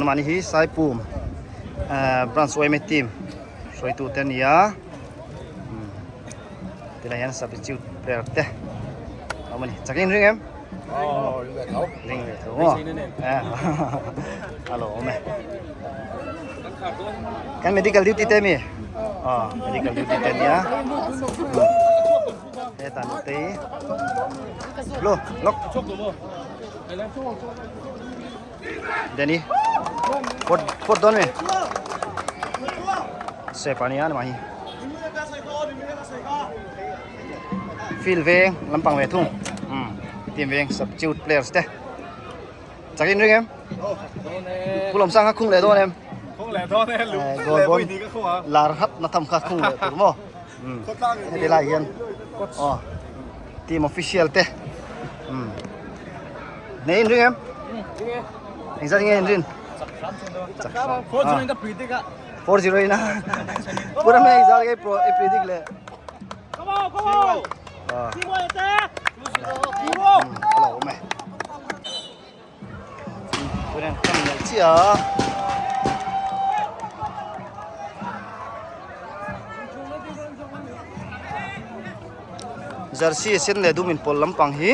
Anmahni hi Saipum branch yma team hruaitu te a ni a tilai hian substitute player te a awm a ni chakin ring em ring ve tho maw a lo awm e kan medical duty te mi medical duty te nia hetah nute hi lo lok Danny phot phot dawn mi sep ania ni mahi field veng lampang ve thung um team veng substitute players te chakin ring em pulom sang kha khung leh dawn em khung leh dawn e lu goal bon lar hat na tham kha khung leh tur maw um heti lai hian aw team official te um Nei in ring em? Eng zat nge in rin? Chak hram. 4-0 in ka predict a. 4-0 in a. Pura me eng zat nge pro e predict le. Come on, come on. Ah. Timo te. Alo me. Tunen kam nel chia. Jersey sen leh dum inpawl lampang hi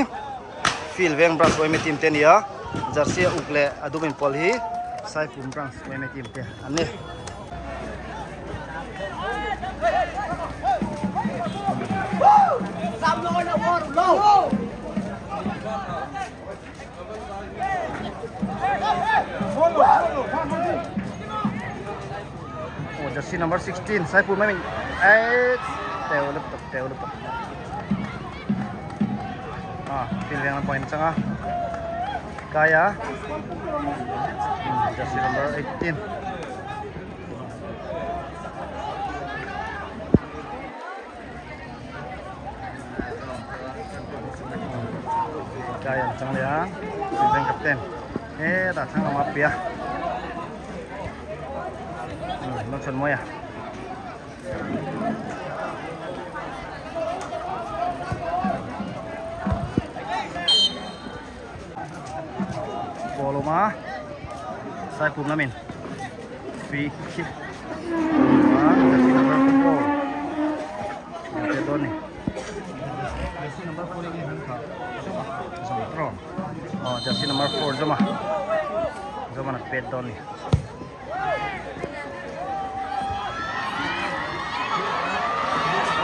field veng branch yma team te a ni a jersey a uk leh a dum inpawl hi saipum branch yma team te an ni. Aw jersey number 16 Saipur mai eh teu lutuk teu lutuk ah field veng lampang in changa kaya jersey number 18 Kai an chang leh a Sylvain captain hetah thlang lamah a piah a lo chhawn mawi a. Ball awm a Saipum lamin free kick a jersey number 4 an pet dawn a ni jersey number 4 enge hming kha Zoma aw jersey number 4 Zoma Zoma an pet dawn a ni.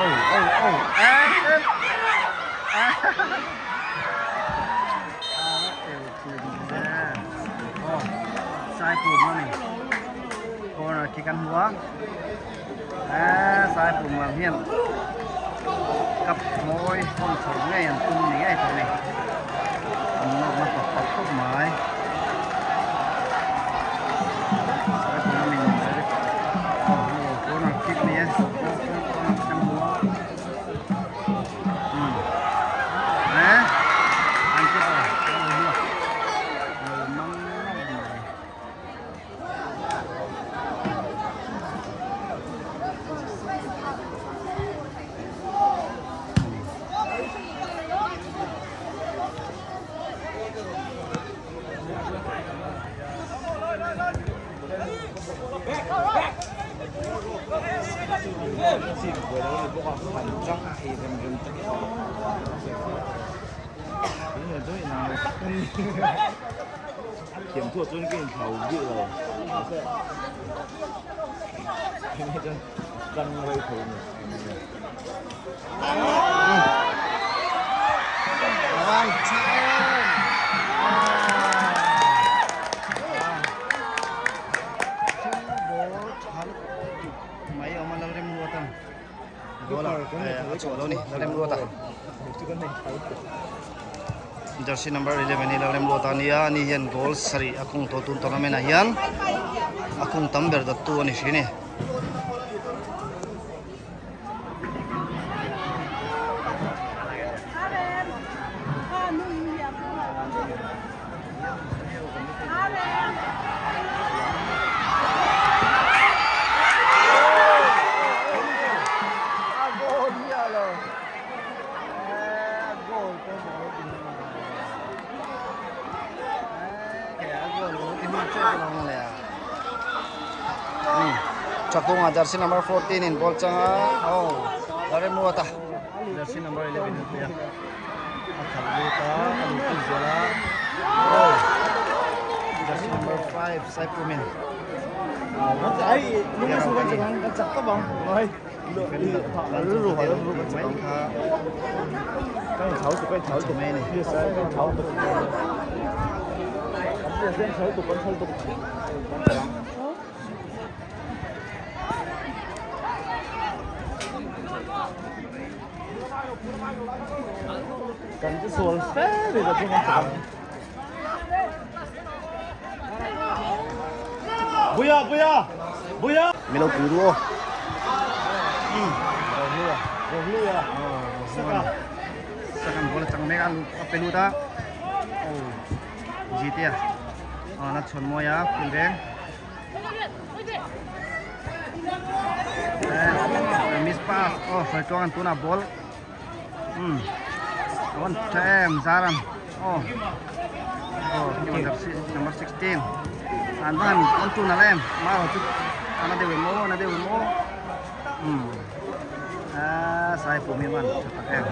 Oh oh oh corner khi kan hmu a saipum lam hian cup mawi hawn chho ngei an tum ni ngei tawh a ni an nawr na pap pap khawp mai saipum lamin corner kick ni e corner kan hmu a. Mai awm a Lalremruata goal a a chhuah lo a ni Lalremruata jersey number 11 hi Lalremruata a nia ani hian goal sarih a khung tawh tun tournament ah hian a khung tam ber dawttu a ni hri a ni. Thakunga jersey number 14 in ball changa oh Lalremruata jersey number 11 an pui a a khalh lut a a luhpui zel a oh jersey number 5 Saipumin Milo pui ru aw. Second ball atang mek a a pe lut a. Oh GT a. Ah na chhawn mawi a phul veng. Miss pass. Oh hruai tuang an tunah ball. Um a van tha em Zaran. Oh oh number 16. An van an tun ala em. Maro chu ana deuh em aw ana deuh em aw. Um ah sai pum hi van tha tak em.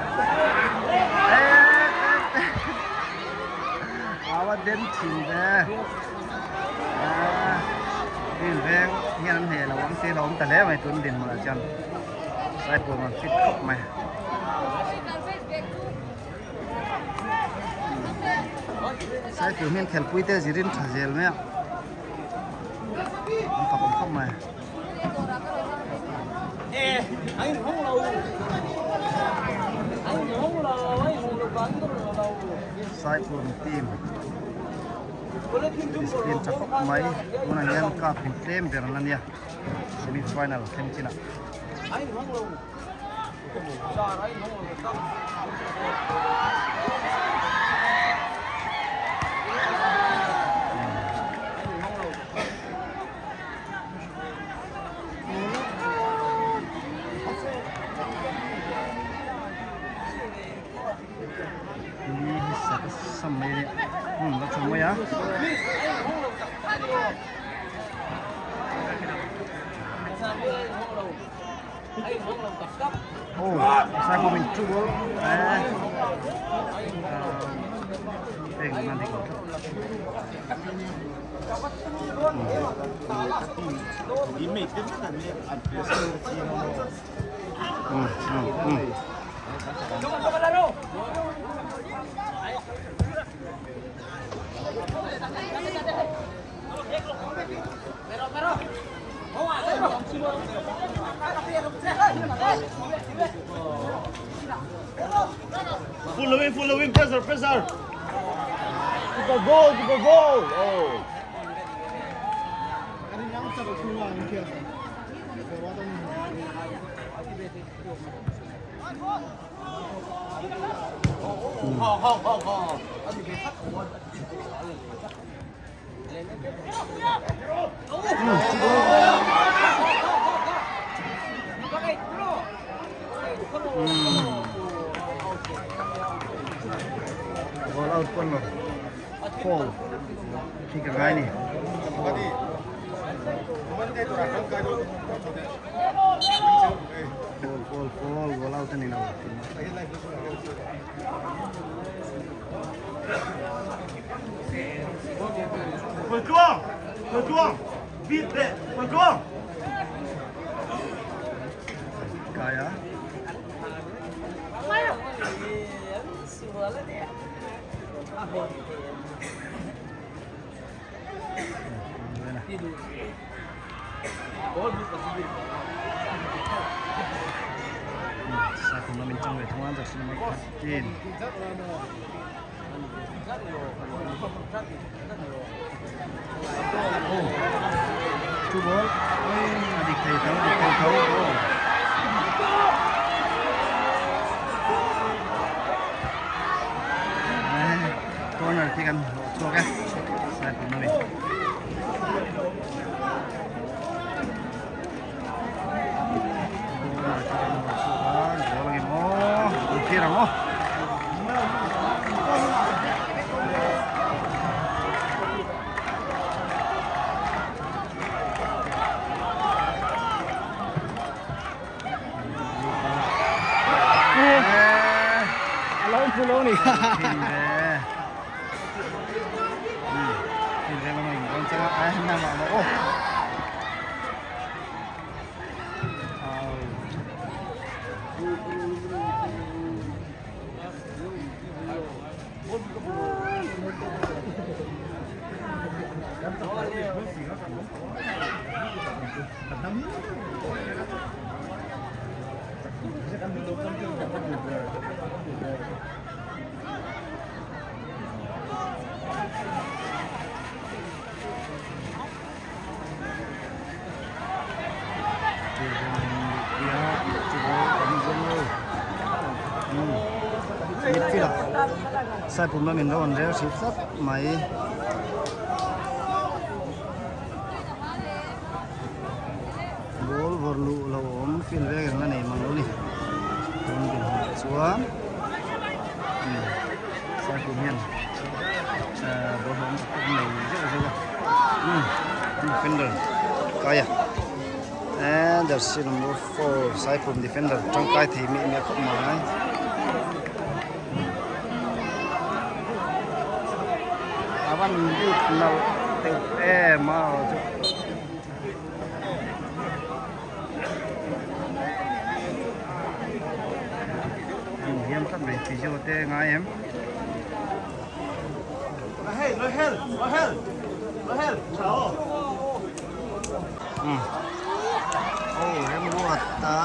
Awa den thin ve. Ah green veng hian an hneh lo ang te lo awm ta hle mai tun dinhmunah chuan sai pum an fit khawp mai. Sai pum hian khelpui te zirin tha zel mai a an fak awm khawp mai. Sai pum team discipline tha khawp mai tunah hian cup in tlem ber an la nia semi final thleng chinah. Ni hi sak a sam mai a nia hmun a tha mai a. Oh, sai của mình chú bố. Đây là màn hình. Full win, full win, pressure, pressure. Go, go, go, go. Oh. Ball out pawn lo foul khi ka ngai ni. Ball ball ball ball out ani lo. Kai a. Sai kum lamin chang ve thung a jersey number 13. Two ball a dik thei tho dik thei tho aw. Corner khi kan hlawh chhuak e sai kum lamin. Corner khi kan hlawh chhuak a goal ang em aw an thlir ang aw. Thin ve. Thin ve lama in dawn changa ai na ma ma oh. Au. Midfield ah Saipum lamin lo an rel hrih tlat mai. Ball vawrh luh lo awm field vek ang la nei mang lo ni. Tun dinhmunah chuan Saipum hian ball hlawm tak tak an nei zeuh zeuh a. Defender Kaya and jersey number 4 Saipum defender tangkai thei miah miah khawp mai. A van lut nalh deuh em a chu. Inhiam tlat mai physio te ngai em. Oh remruat ta.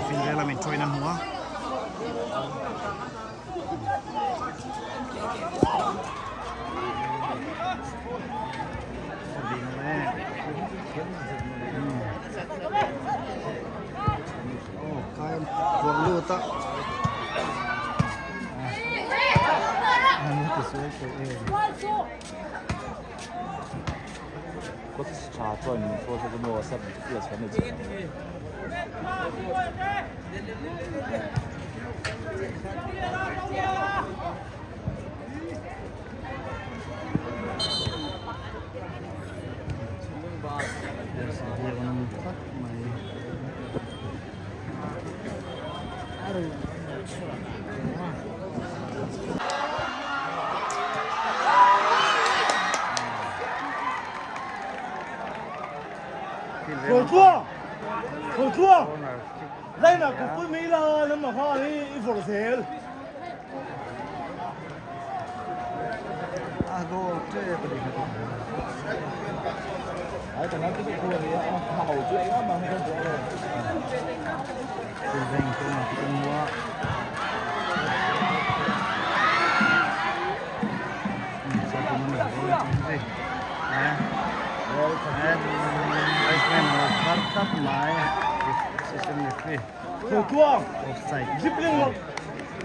Finrel a min train a hmu a. Oh, kai vawrh lut a.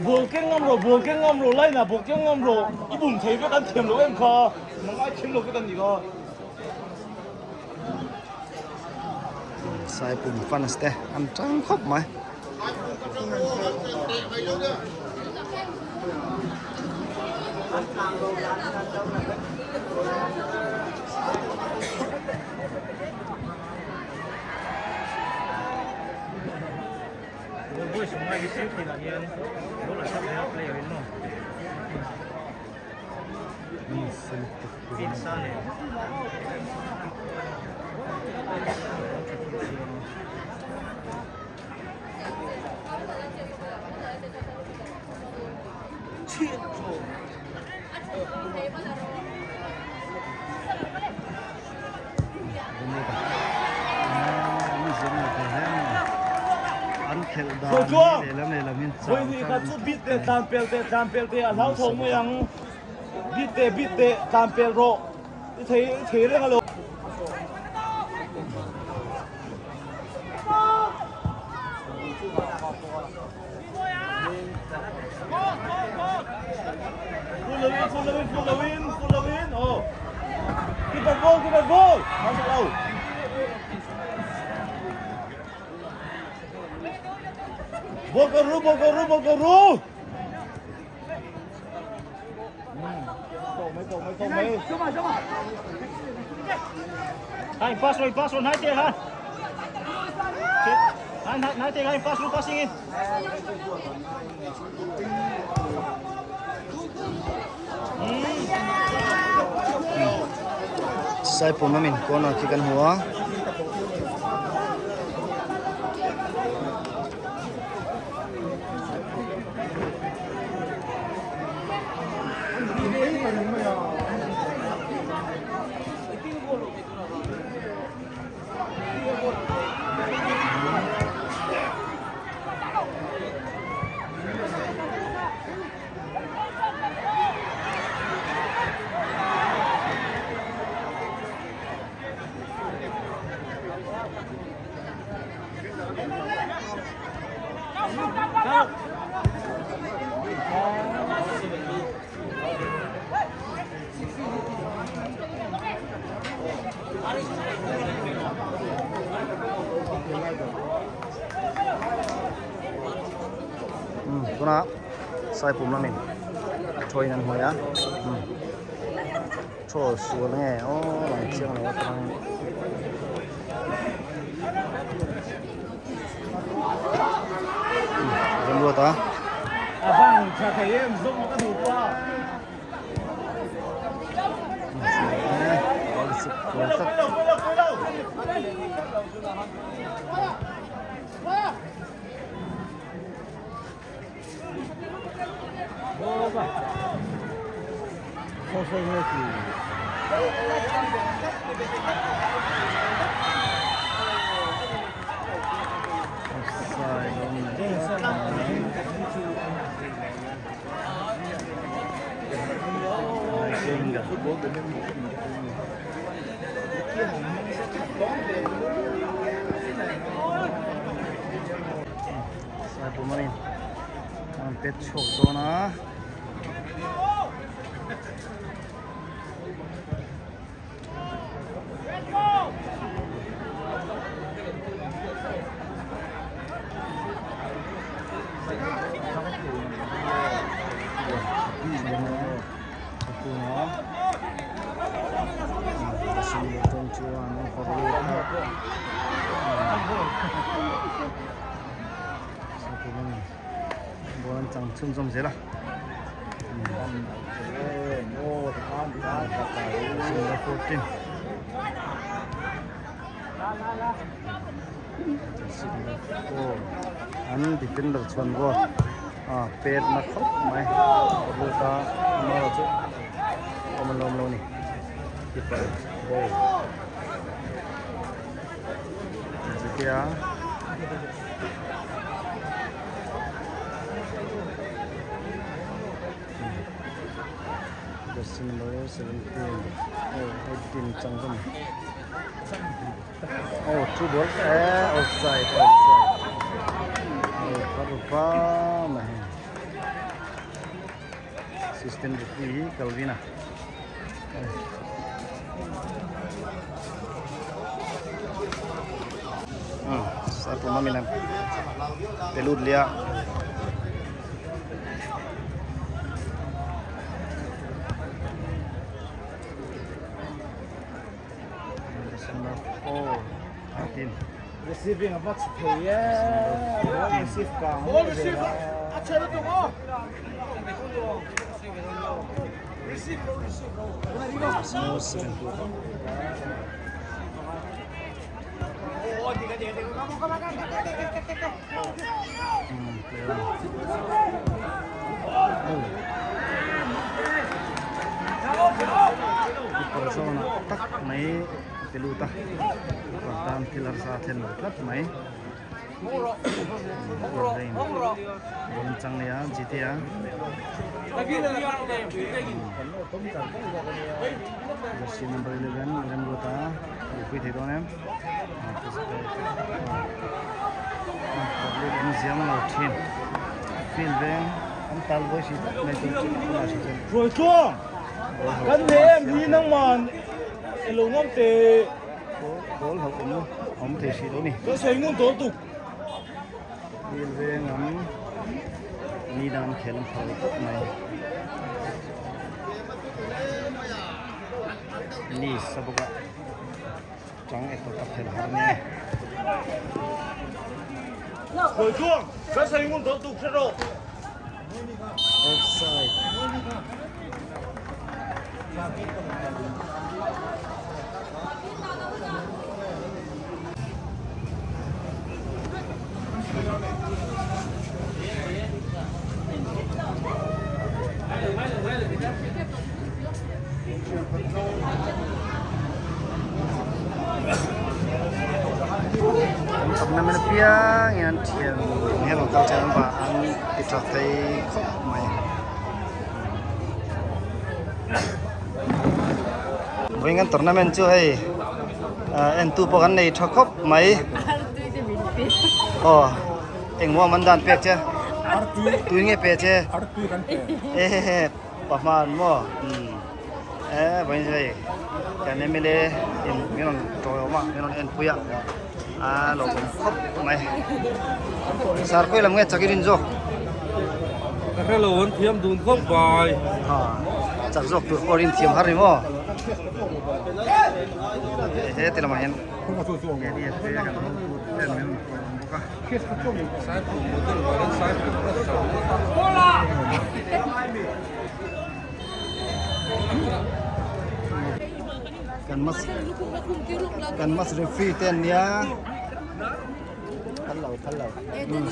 Ball keng ngam rawh, ball keng ngam rawh, line ah ball keng ngam rawh, i bum thei vek an thiam lo em kha, nang ai thiam lo vek an ni kha. Saipum fans te an tang khawp mai. An khelh dan hi lehlam lehlam hian chau Kha chu bit te tlan pel te tlan pel te a hlau tho mai ang bit te bit te tlan pel rawh i thei i thei reng alo. Full the win, full the win, full the win, full the win. Oh. Keeper goal, keeper goal. Masuk lau. Ball ko ru, ball ko ru, ball ko ru. Mai tawh mai tawh mai. Hai pass rồi pass rồi hai tiền ha. Hai hai hai tiền hai pass rồi passing in. Saipum lamin corner khi kan hmu a. Umm tunah Saipum lamin thawiin an hmai a umm thaw sual nge aw lang chiang lo atang Remruat a. A bang tha thei em zawng ka duh pa. Saipum an pet chhuak dawn a. Ball an chang chhunzawm zel a. Number 14. An defender chuan ball a pet na khawp mai lut a amaherawh chu awm an lo awm lo a ni keeper ball chutia. Jersey number 17 oh 18 chang zawm oh two ball eh offside offside oh parupa mai system referee hi Calvin a Saipum a milem pe lut leh a. Receiving a va chhe thei e receive kang a chhe lutuk aw receive lo receive lo Keeper zawnah tak mai a ti lut a keeper tan thil harsa a thlen lo tlat mai rawn chang leh a GTA jersey number 11 Remruata luhpui thei dawn em. Ruai tluang kan nei em hi nangman elo ngam te ball ho awm awm thei hrih lo ni ka sawi ngun tawh tuk field veng an ni dang an khel an phal tawp mai. Ni sa bawk a chang e tawp a phel har nia. Offside. An tournament apiangin an thian hian an kal thin a an ti tha thei khawp mai. Vawiin kan tournament chu hei entu pawh kan nei tha khawp mai. Aw engmaw an dan pek che tui nge pe che pahman maw e vawiin chu hei kan mla in min rawn tawiawm a min rawn enpui a a lo awm khawp mai sir khawi lam nge chak i rin zawk. Ka hre lo an thiam dun khawp mai. Ha chak zawk tur pawh rin thiam har ni maw he ti lamah hian Kan mas kan mas referee te an nia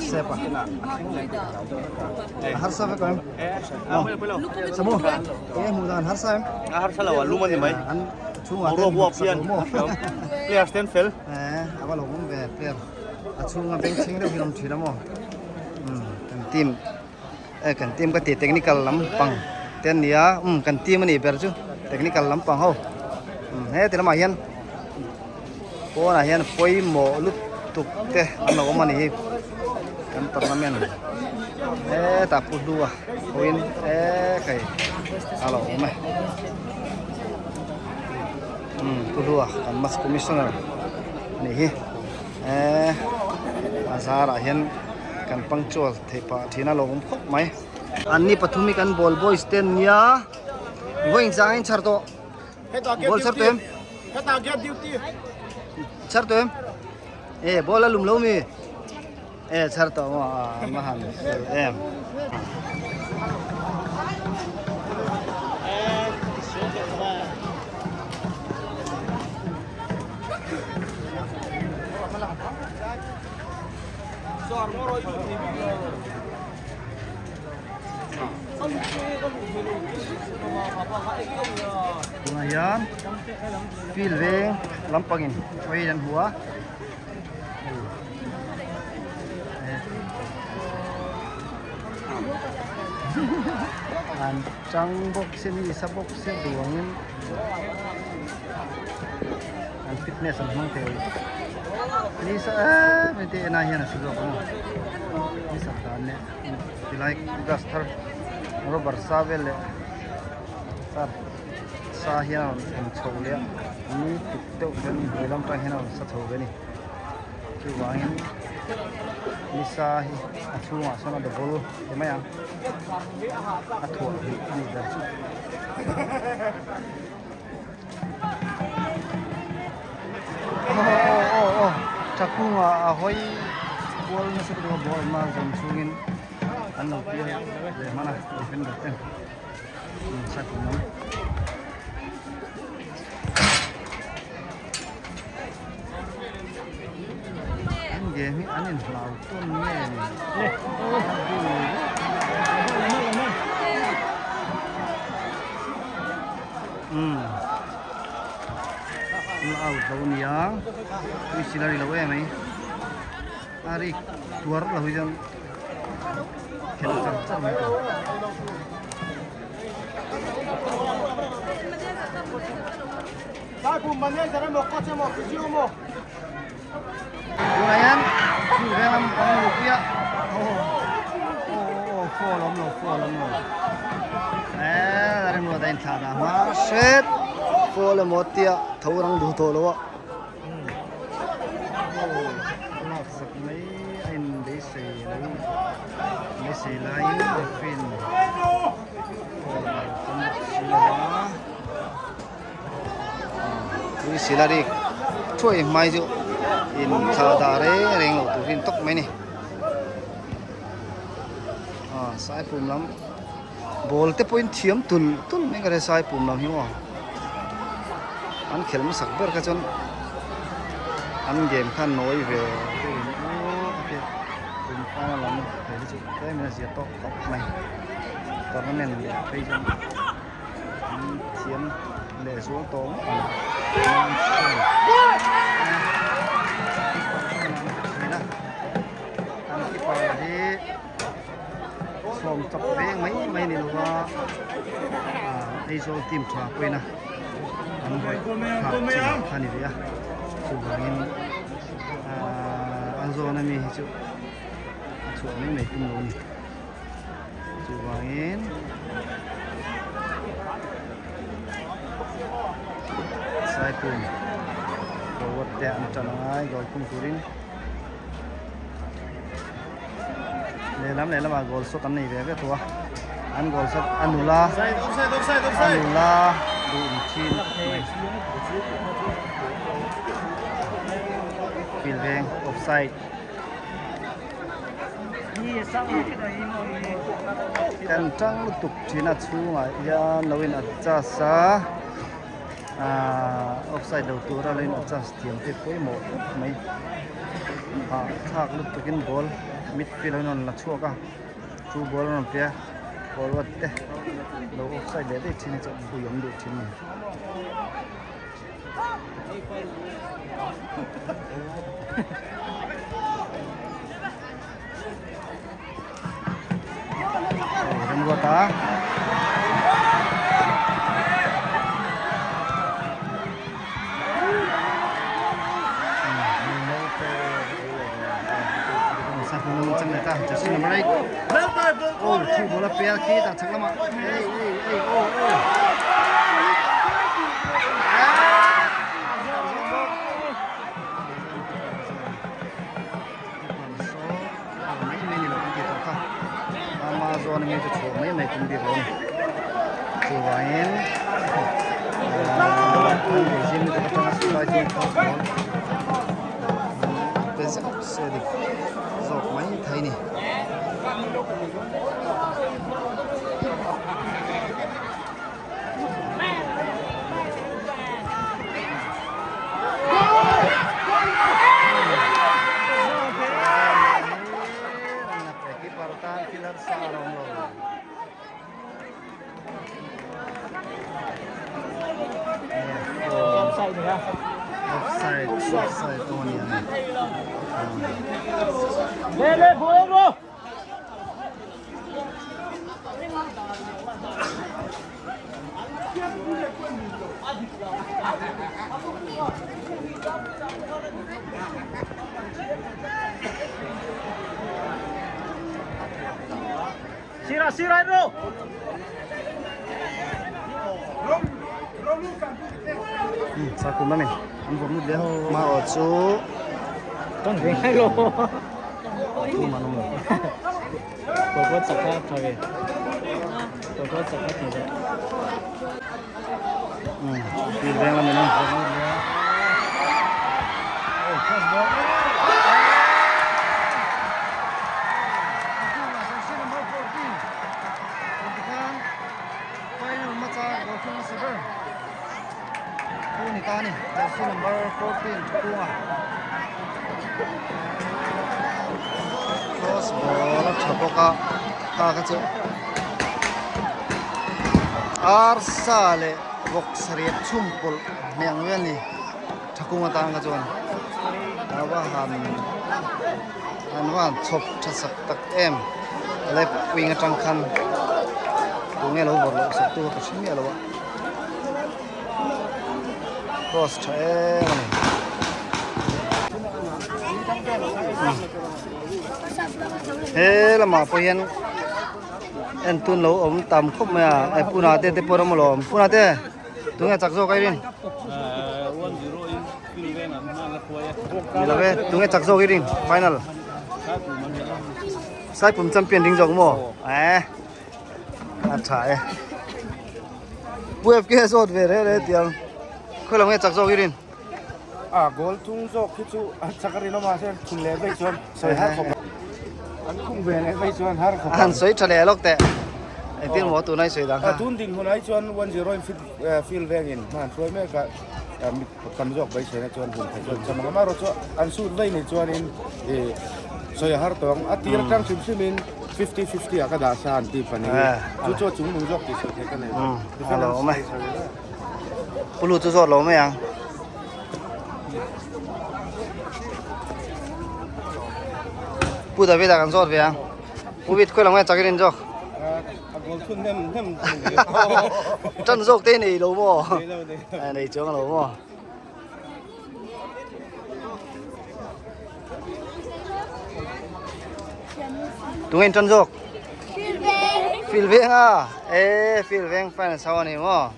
step a harsa vek em samu enge hmuh dan harsa em a harsa lo a lum a ni mai an chhungah ten ruak hian players ten fel eh a va lo awm ve player a chhunga beng chhing deuh hi an awm thin a maw kan team eh kan team ka ti technical lampang te an ni a um kan team a nih ber chu technical lampang ho um he ti lamah hian pawnah hian pawimawh lutuk te an lo awm a ni hi kan tournament hetah pu hlua pawhin eh hei a lo awm e um pu hlua kan mass commissioner a nih hi eh a zarah hian kan punctual theih pah thin a lo awm khawp mai. An ni pathum hi kan ball boys te an nia vawiin chang a inchhar tawh ball chhar tawh em chhar tawh em e ball a lum lo mi e chhar tawh maw a ma han fel em. Tunah hian field veng lampangin train an hmu a an chang bawk se ni sa bawk se duangin an fitness an hmang thei ni sa em em te en ai hian a si zawk ang ni sak dan leh tilai grass thar rubber sa vel leh car sa hian a rawn en chho leh a ni tuk deuh hian hnuai lam atang hian a rawn sa chho ve a ni chuvangin ni sa hi a chhungah sawn a double ti mai ang a thuah hnih a nih ber chu. Aw aw aw Thakung ah a hawi kual nasa lutuk a ball awm a zawm chhungin an lo pial ve hman a defender ten an chak lam. An game hi an inhlau tawn nge ni. Umm an out lo ania whistle a ri lo em mai a rik tuar lo hi chuan khelh char char mai tur. Tunah hian thil veng lam pang luhpui a aw aw aw phone awm lo phone awm lo eee a rinawt a inthlah dah hma hret phone emaw tia tho rang duh tawh lo a aw lak sak mai a in beisei lo beisei laiin referee in phone a lo tum bawk si lo a. Whistle a rik thuai hmai chu in thla dah reng reng loh tur hi an tawk mai a ni. Aw saipum lam ball te pawhin thiam tul tul mai ka hria saipum lam hi maw an khelh hmasak ber kha chuan an game kha nawi ve deuhin aw ok kum hma lam he hi chu tlem in a zia tawk khawp mai tournament leh phei chuan an thiam leh zual tawh ngawt ang an keeper hi. Sawm chawp veng mai mai ni lova ah Aizawl team tha pawhin a an rawih phah chin kha ni ve a chuvangin ah an zawn ami hi chu a chhuah mai mai tum lo a ni chuvangin Saipum forward te an tan angai goal khung turin. Lehlam lehlamah goal shot an nei ve ve tawh a an goal shot a nula a nula duh thin mai field veng offside kan tang lutuk thin a chhungah hian lo in adjust a ahh offside lo tura lo in adjust thiam te pawimawh khawp mai ah thlak lutuk in ball midfield an rawn la chhuak a chu ball an rawn pe a forward te lo offside leh daih thin hi chu pui awm duh thin a ni. Remruata Jersey number 8 oh thu bola pel khi ta chak lama ei ei ei oh oh mai mai ni lo kan tih tawh kha ama zawn ami chu chhuah mai mai tum bik lo a ni chuvangin an beizim lutuk atanga silai chu cross ball pe zeuh se dik zawk mai thei a ni. Offside, offside to ni ang. Le le ball Sakum a ni an vawm lut leh hma aw chu thum an awm lo. Field veng lamin an vawm lut leh a. Final match a goal khung hmasa ber thu a ni ta a ni jersey number 14 Thukunga cross ball a tha bawk a kha kha chu arsa leh vawk sarep chhum pawlh hmeh ang vel a ni Thukunga tan kha chuan a va han an va han chhawp tha sak tak em left wing atang khan tunge lo vawrh loh sak tu kha ka hre miah lo a cross tha em a ni. He lamah pawh hian en tun lo awm tam khawp mai a e puna te te pawh an awm alawm puna te. Tunge chak zawk i rin? Ni lo e, tunge chak zawk i rin? Final. Saipum champion ding zawk maw? Eh. A tha e. Pu FK zawt ve re re tiang. Khawi lo nge chak zawk i rin? A goal thung zawk hi chu a chak a rinawm a hian thun leh vei chuan sawi har khawp an khung ve leh vei chuan har khawp an sawi tha leh lawk teh engtin maw tuna i sawi dan kha tun din hunah hi chuan 1-0 in fit field vengin hma an hruai mek a mit tam zawk beiseina chuan hun thei chuan cham ang amaherawh chu an sut vei ni chuanin sawi a har tawh ang a tir atang hrim hrimin 50-50 ah ka dah sa an ti panin chu chu a chungnung zawk tih sawi theih ka nei lo. Pulu chu zawt lo mai ang. Pu David a kan zawt ve ang. Pu Vid khawi lam nge chakin in zawk? A goal thun nem nem. Tan zawk te nei lo maw? Nei chuang lo maw? Tunge in tan zawk? Fil veng a. E fil veng fan sao ani maw?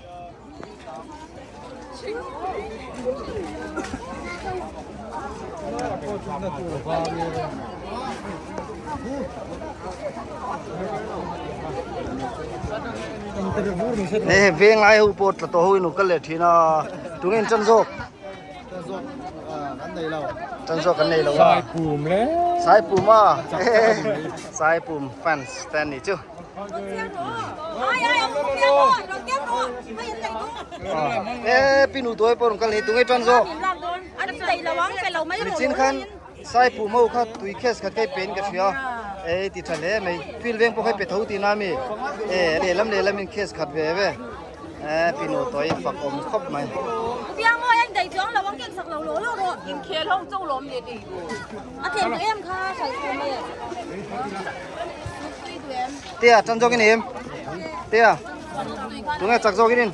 He veng lai ho pawh tla tawh ho in kal leh thin a tunge in tan zawk tan zawk kan nei lo a Saipum le Saipum a Saipum fans stand ni chu E pinu tuai pawh rawn kal hi tunge tan zawk nichin khan Saipum ho kha tui case khat kai pen ka hria e ti tha hle mai field veng pawh khai pe tho tih na mi e lehlam lehlam in case khat ve ve e pinu tuai fak awm khawp mai. Tia tan zawk in em Tia tunge chak zawk in in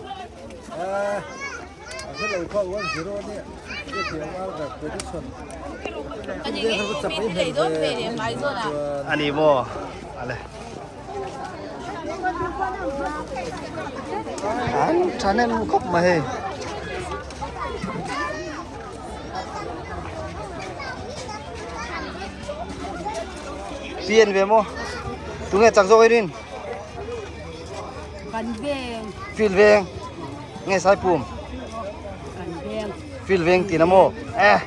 Ani maw ale An thanem khawp mai hei. Pian ve maw? Tunge chak zawk i rin? Kan veng. Field veng. Nge Saipum? Kan veng. Field veng tih na maw? Eh.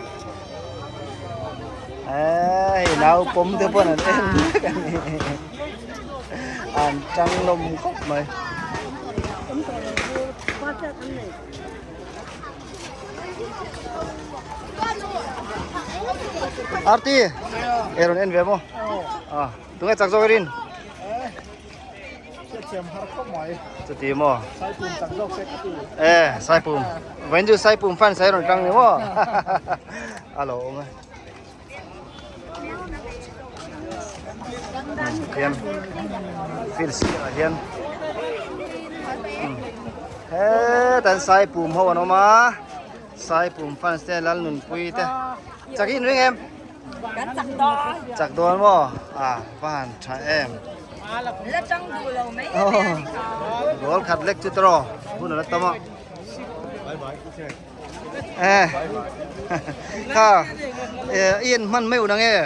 Eh, hei nau pawm te pawn an en vek a ni. An tang lawm khawp mai. Arti e rawn en ve maw a tunge chak zawk i rin chuti maw e saipum vawiin chu saipum fan sai rawn tang ni maw a lo awm e hian field sirah hian hetan saipum ho an awm a saipum fans te lalnunpui te chak in ring em chak dawn maw a va han tha em goal khat lek chu tawh hun a la tam a. Eh. Kha. Eh, yên man mai unang e.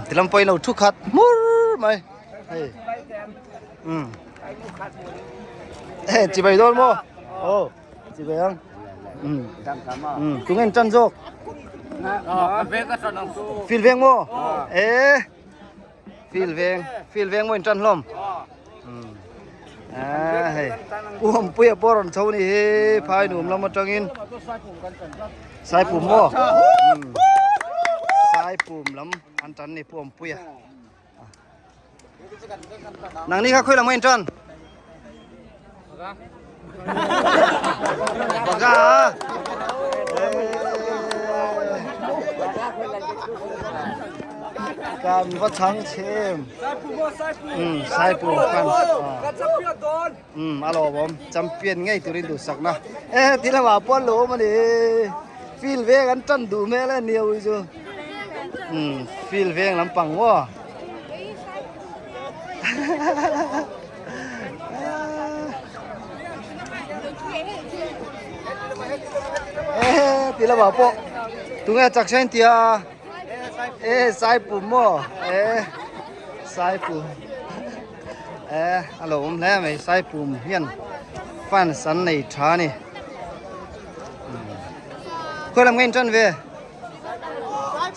Tilam pawhin lo thu khat hmur mai. Hei. Eh, chi bai dawn maw? Oh, chi bai ang. Tungen tan zawk. Fil veng maw? Eh. Fil veng, fil veng maw in tan hlawm. À hei. Pu Hampuia pawh rawn chho ni hi phai nuam lam atangin Saipum maw? Saipum lam an tan ni Pu Hampuia. Nang ni kha khawi lam nge in tan? Baga. Kan va chang chem. Um sai pu kan. Um alo bom champion ngei turin du sakna. E tilama pon lo mani. Feel ve kan tan du mel a niau chu. Um feel veng lampang wo. Ti lamah pawh tunge chak sen tia e saipum maw e saipum e a lo awm hle mai saipum hian. Fans an nei tha a ni. Khawi lam nge in tan ve?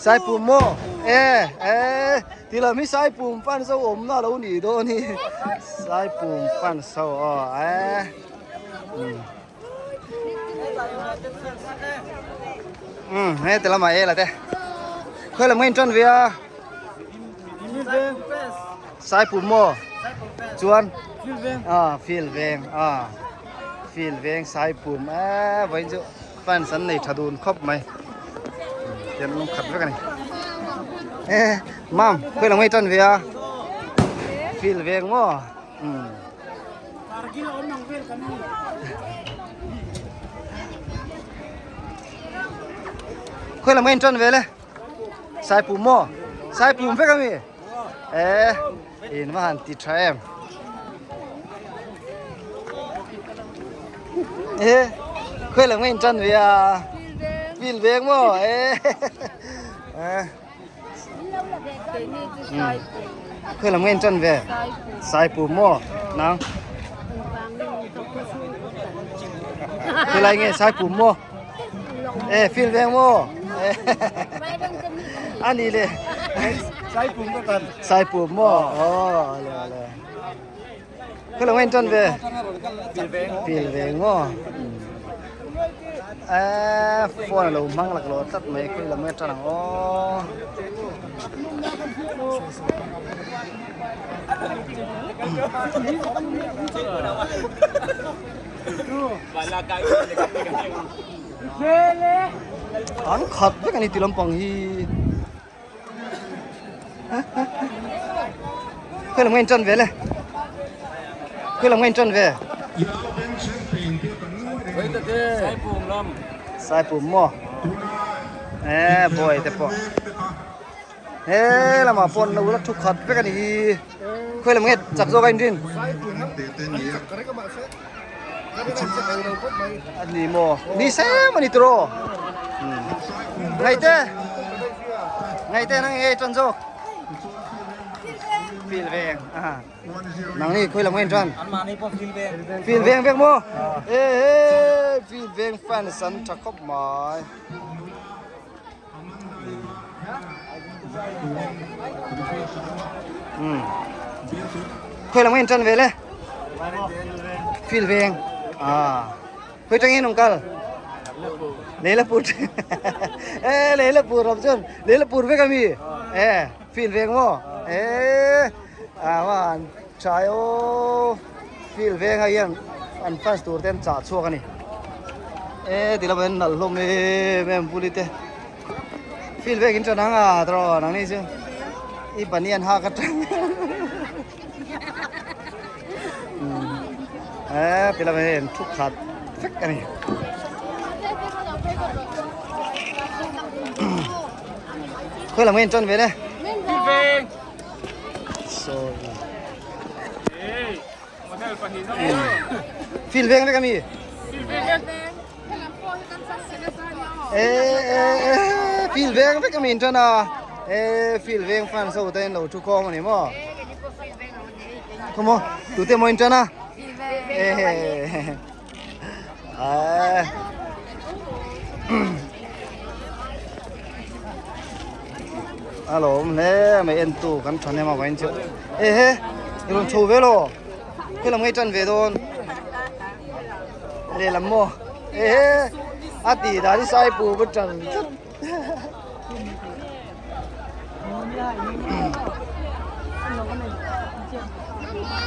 Saipum maw? E e ti lam hi Saipum fans ho awmna a lo nih dawn hi. Saipum fans ho aw e. Um he ti lamah e la te. Khawi lam nge in tan ve a? Saipum maw? Chuan ah field veng ah field veng Saipum eh vawiin chu fans an nei tha dun khawp mai tian lung khat vek a ni eh mam khawi lam ngei tan ve a field veng maw um khawi lam ngei tan ve le Saipum maw Saipum vek a mi eh in va han ti tha em eh khawi lam nge in tan ve a feel veng maw eh eh khawi lam nge in tan ve Saipum maw nang khawilai nge Saipum maw Eh feel veng maw ani le Saipum ka tan Saipum maw oh ale ale ka lo ngain tan ve feel veng maw eh phone lo mang lak lo tlat mai khui lam nge tan ang aw An khat vek a ni ti lampang hi Khawi lam nge in tan ve le Khawi lam nge in tan ve Saipum maw Eh boy te pawh He lamah pawh an lo la thu khat vek a ni hi Khawi lam nge chak zawk a inrin A ni maw ni sem a ni tiraw Ngaihte Ngaihte nang nge tan zawk Feel veng Nang ni khawi lam nge in tan Feel veng vek maw E he feel veng fans an tha khawp mai. Khawi lam nge in tan ve le? Feel veng. Ah. Khawi tang in kal? Leilapur. Eh Leilapur ram chuan Leilapur vek ami. Eh feel veng maw? Eh ah wan tha o feel veng a hian an fans tur te an chah chhuak a ni. Eh ti lama hian nalh hlawm em em buli te. Feel vek in tan ang a tawh nang ni chu i banian hak atang eh ti lama hian thu khat vek a ni. Khawi lam nge in tan ve le? Sorry. Feel veng vek a mi? Feel veng vek a min tan a e feel veng fan so te lo thu khawm ani maw khawmaw tu te maw in tan a e a lawm hle mai en tu kan tha hnem avangin chu e he i rawn chho ve lo khawi lam ngei tan ve dawn. Lehlam maw? Ehe a tih dan hi Saipu va tang tlat.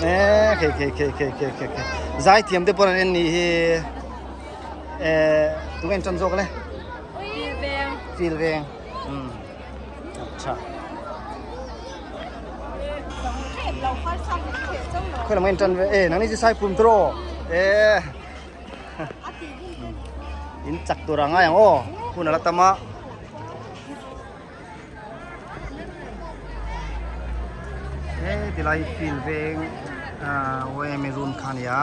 Eh khei khei khei khei khei khei khei zaithiam te pawh an en nih hi eh tunge an tan zawk le? Feel veng. Um acha. Khawi lam a intan ve e nangni chu Saipum tawh e in chak tur a ngai ang aw hun a la tam a. He tilai field veng ah yma room kha a ni a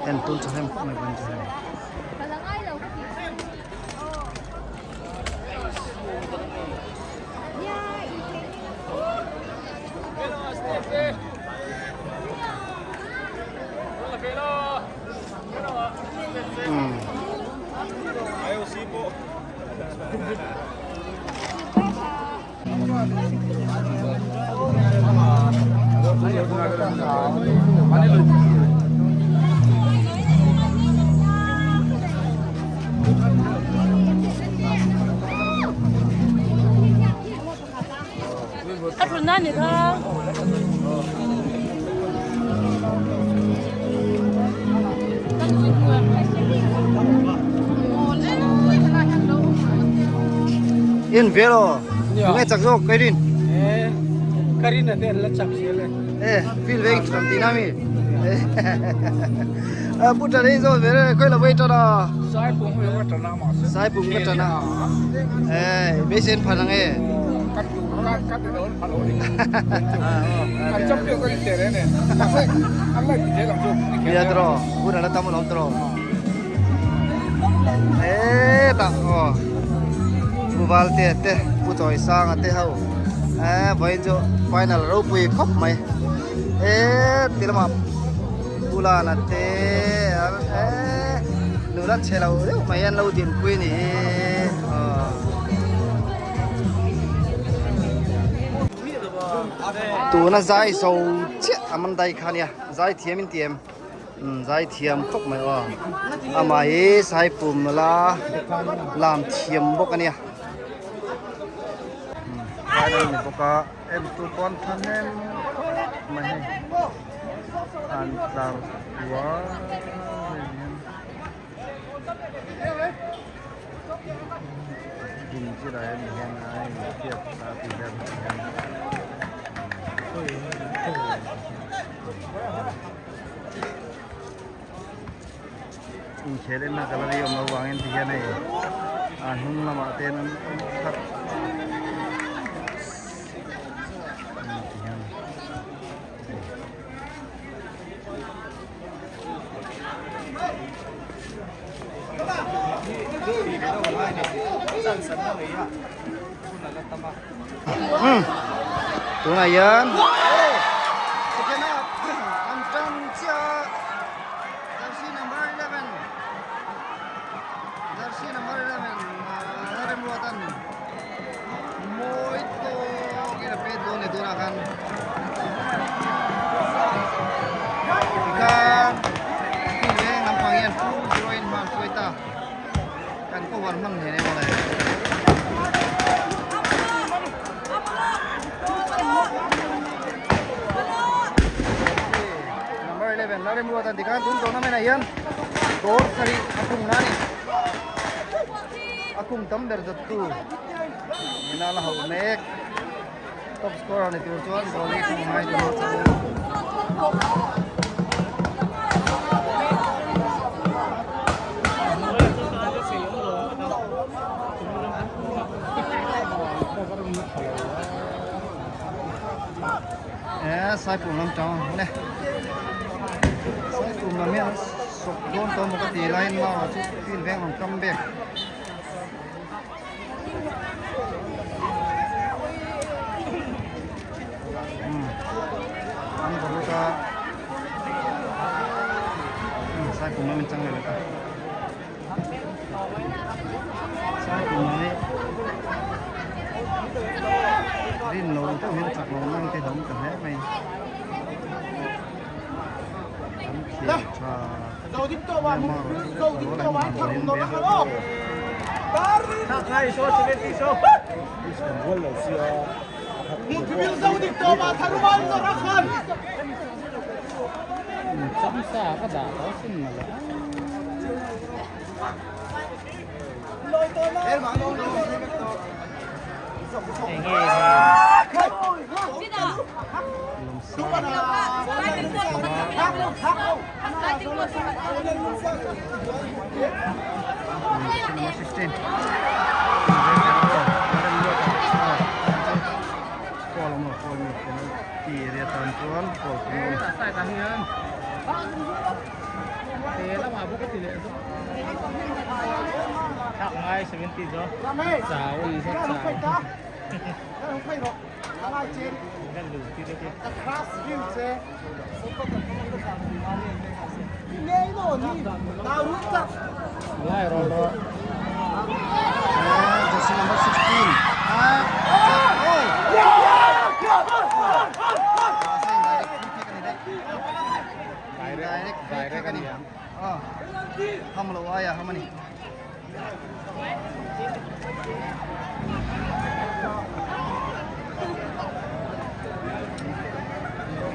en tun thahnem khawp mai ban chu hei. A thutna ni kha. In velo nge chak zawk kai rin Karin a te an la chak zel e. E feel veng than ti na mi. A pu ta rei zo ve re khoi la wei ta da. Sai pung me ka tana ma se. Sai pung ka tana. E be sen phan ang e. Ka tu ka ka te don phalo ni. An champion ka te re ne. Ma se an la ti je lang chu. Bia tro pu na tam lom tro. E ta o. Pu val te te pu choi sang a te ho. E vain chu final ro pui khop mai. E tilama pula na te e nula chelo deuh mai an lo din pui ni. Tuna zai zo chiah a man dai kha nia zai thiam in ti em zai thiam khawp mai aw amah hi sai pum nula lam thiam bawk a nia final ni bawk a en tu pawn thahnem khawp mai hei an tlar kual vel hian ding chilah hian hian a inhriat a tih hian hian. Inkhel enna gallery awm lo vangin ti hian hei a hnung lamah te an awm khat ti hian. Tunah hian second half an tan chiah a jersey number 11 jersey number 11 Lalremruatan mawi tawkin a pet dawn leh tunah khan tikhan hmun veng lampang hian 2-0 in hma an hruai ta. Kan cover hman hle hle mawle. Number 11 Lalremruatan tikhan tun tournament ah hian goal sarih a khung na a ni. A khung tam ber zawt tu nena la hauh mek. Top scorer ni tur chuan goal hi khung ngai tur a chu. E Saipum lam tang ne. Saipum lam hian sawk dawn tawh maw ka ti laiin mau chu field veng rawn kam bek. An va lut a Saipum lam in chang leh leh ta. Saipum lam hi rin lo deuh hian chak lo nang te hlawm ta hle mai. An khel tha. Number 16. Goal ang goal ni penalty area tan chuan goal thung a ni. Jersey number 16. Oh! Mahse indirect free kick a ni daih. Indirect free kick a ni. Aw ham lo aia ham a ni.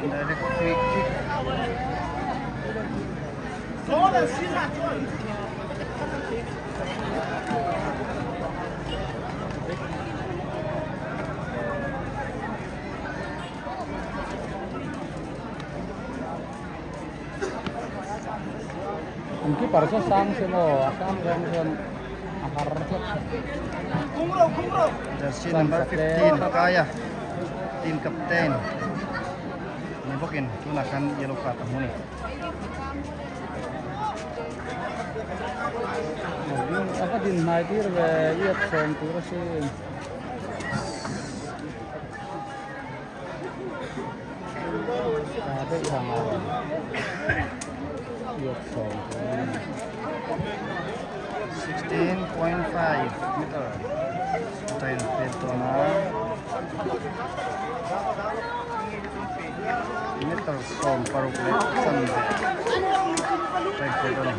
Indirect free kick. An keeper chu sang se maw a sang zawng chuan a har tlat Jersey number 15 Kaya team captain ni bawkin tunah khan yellow card a hmu a ni. A va din hnai tir ve iat sawm tur a sin. 16.5 meter train pet dawn a meter 16 leh chanve train pet dawn a ni.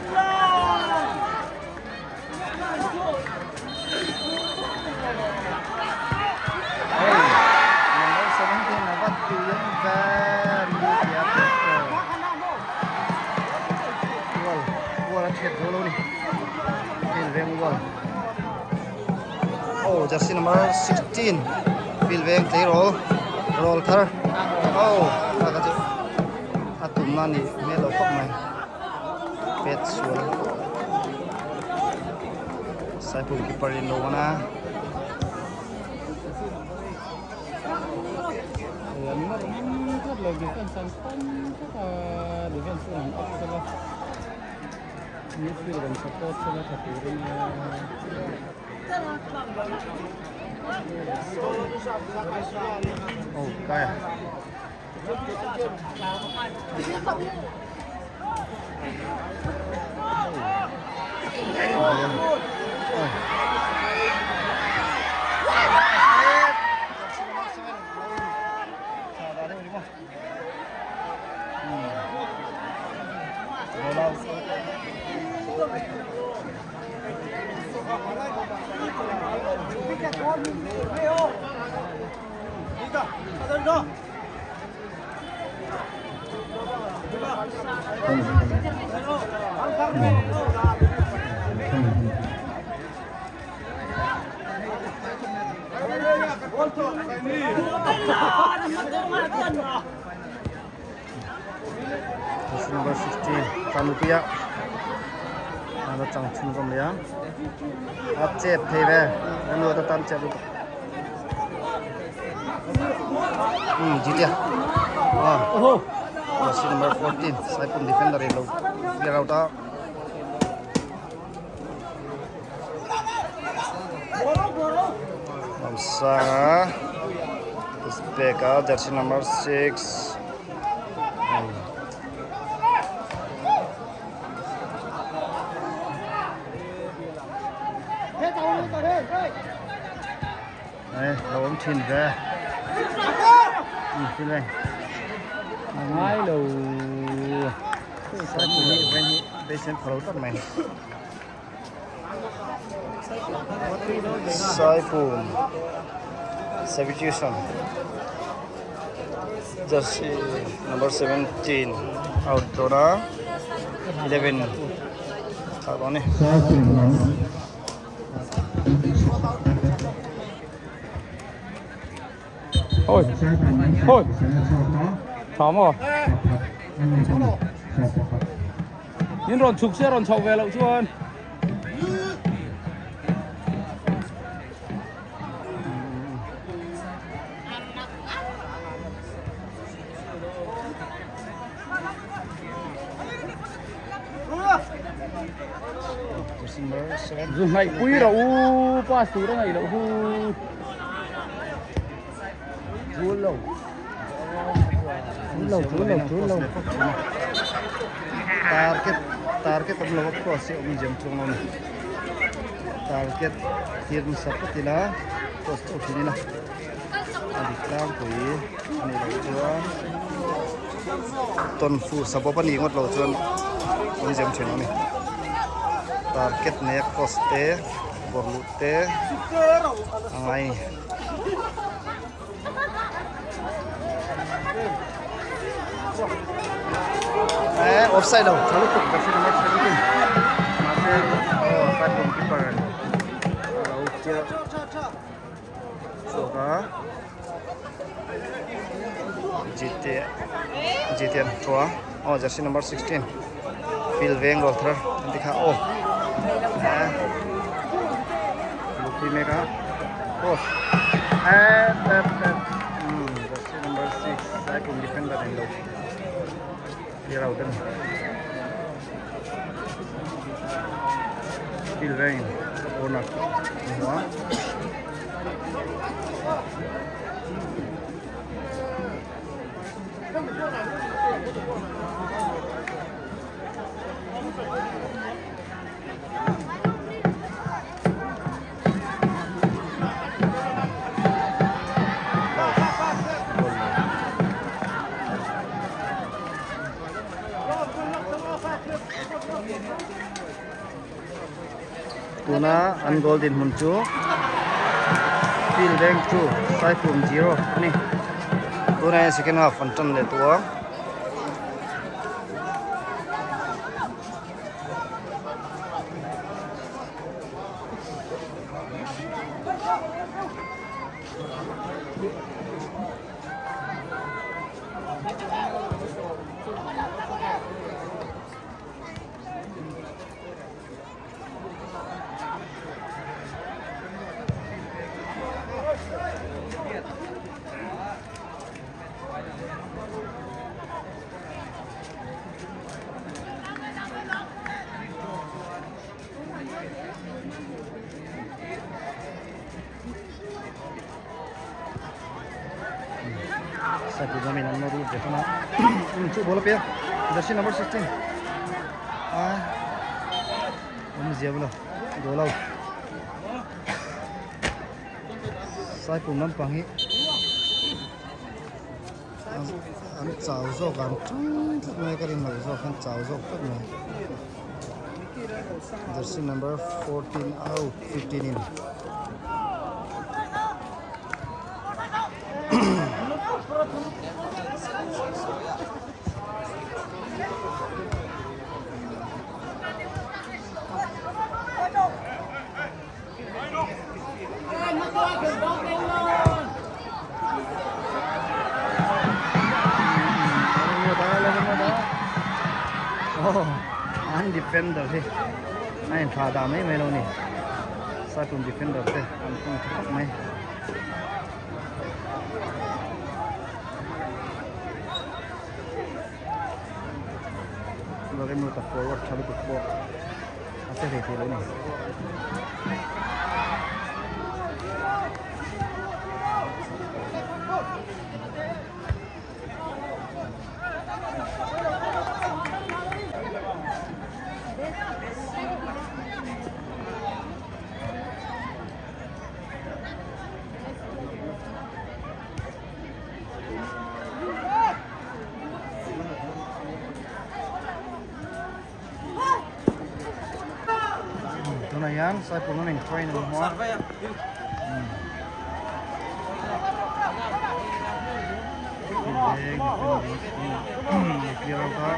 Hei number 17 a va tui ang ber tia pet wall wall a thiat zo lo ni field veng wall oh jersey number 16 field veng tleirawl rawl thar oh a ka chu a tumna ni hmel lo khawp mai pet sual saipum keeper in lo an a. Tlat lo defense an tan tlat a defense chu an up sela midfield an support sela tha turin oh kai oh Number 16 Tanupuia a chang chhun zawm leh a a chep thei ve remruata tan chep lutuk um Jitia ah number 14 Saipum defender in lo clear out a. Ramsanga pek a jersey number 6 Đây, lo awm thin ve a ngai lo. Saipum substitution jersey number 17 out dawn a 11 thlak dawn a ni. Ôi Ôi Thỏ maw In rawn chhuk se rawn chhoh ve loh chuan Zu hnaih pui rawh u pass tur a ngaih loh hu. Chul lo chul lo chul lo target target awm lo a cross hi awm zem chuang lo a ni target tir hmasa phawt ila. cross chauh thin ila a dik tlangpui a nih loh chuan tawnfu sabawp a nih ngawt loh chuan awmze awm thin lo a ni target nei a cross te bawrh luh te a ngai. Eh, offside lo tha lutuk ka hre number 17 mahse oh platform keeper a lo chiah chhuak a GT GT an thua oh jersey number 16 field veng goal thar an ti kha oh eh lupui mek a cross eh tap tap jersey number 6 sai kum defender in lo clear out ani field veng corner hmu a. Tuna an goal dinhmun chu field veng 2 Saipum 0 a ni. Tunah hian second half an tan leh tawh a. Satu jamin an nawr lut ve thung a chu ball a pe a jersey number 16 a awmzia bula goal out saipum lampang hi an chau zawk an ṭang tlat mai a ka rin loh zawk an chau zawk tlat mai jersey number 14 out 15 in. An defender hi a inthlah dah mai mai lo ni cyclone defender te an khawng tha khawp mai. Remruata forward tha lutuk pawh a che hlei thei lo ni. Tunah hian Saipum lamin train an hmu a. Clear out a.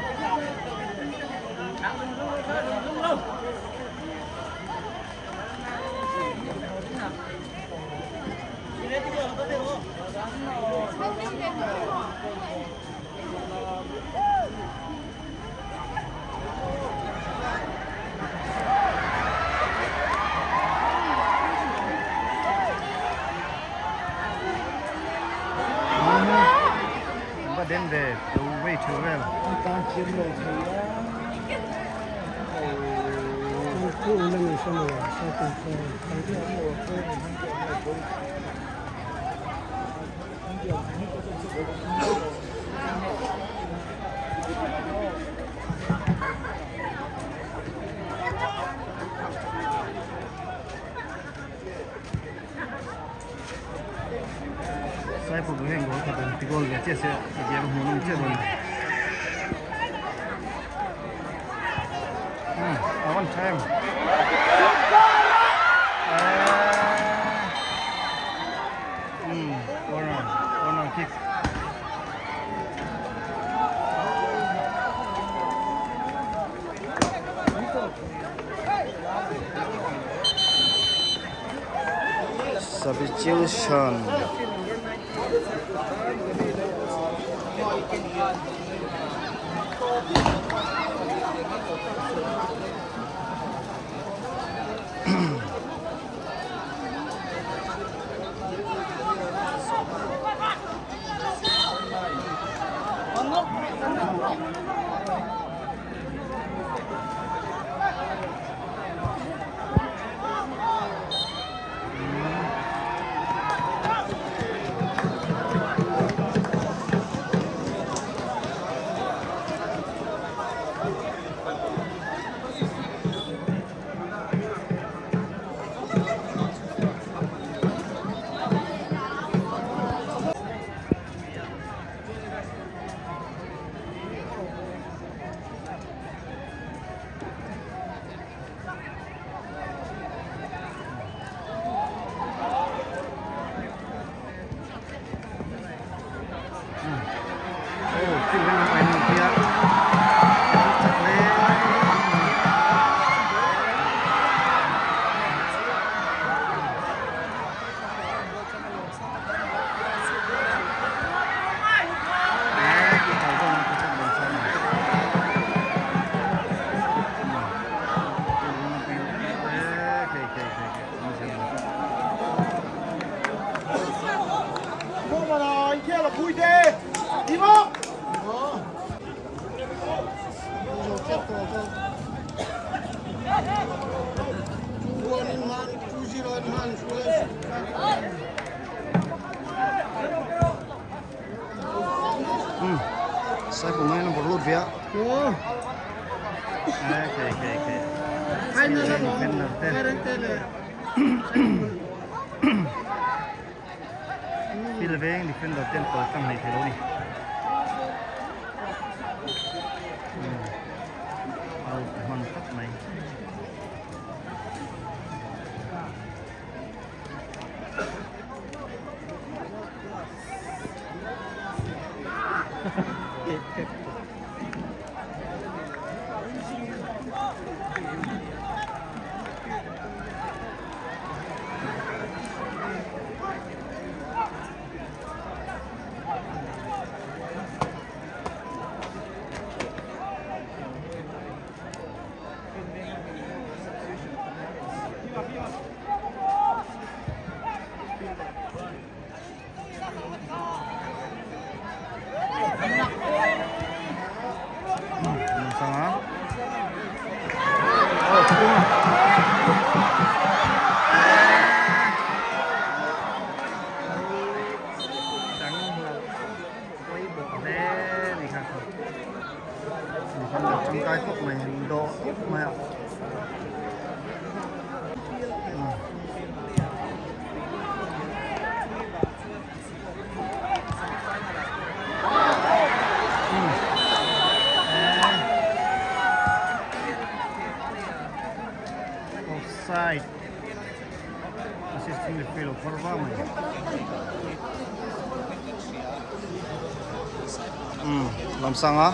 Va den ve lo wei thu vel. Goal khat an ti goal ve chiah se a game a hmuhnawm chiah dawn a ni. Umm a van tha em. Umm corner corner kick. Substitution. Sai pum hian a lut ve a thil veng defender ten kawr tlang nei thei lo a ni out hman tlat mai. Tangkai khawp mai an dawh khawp mai a. Offside. Assistant referee lo phawrh vang mai. Um Lamsanga.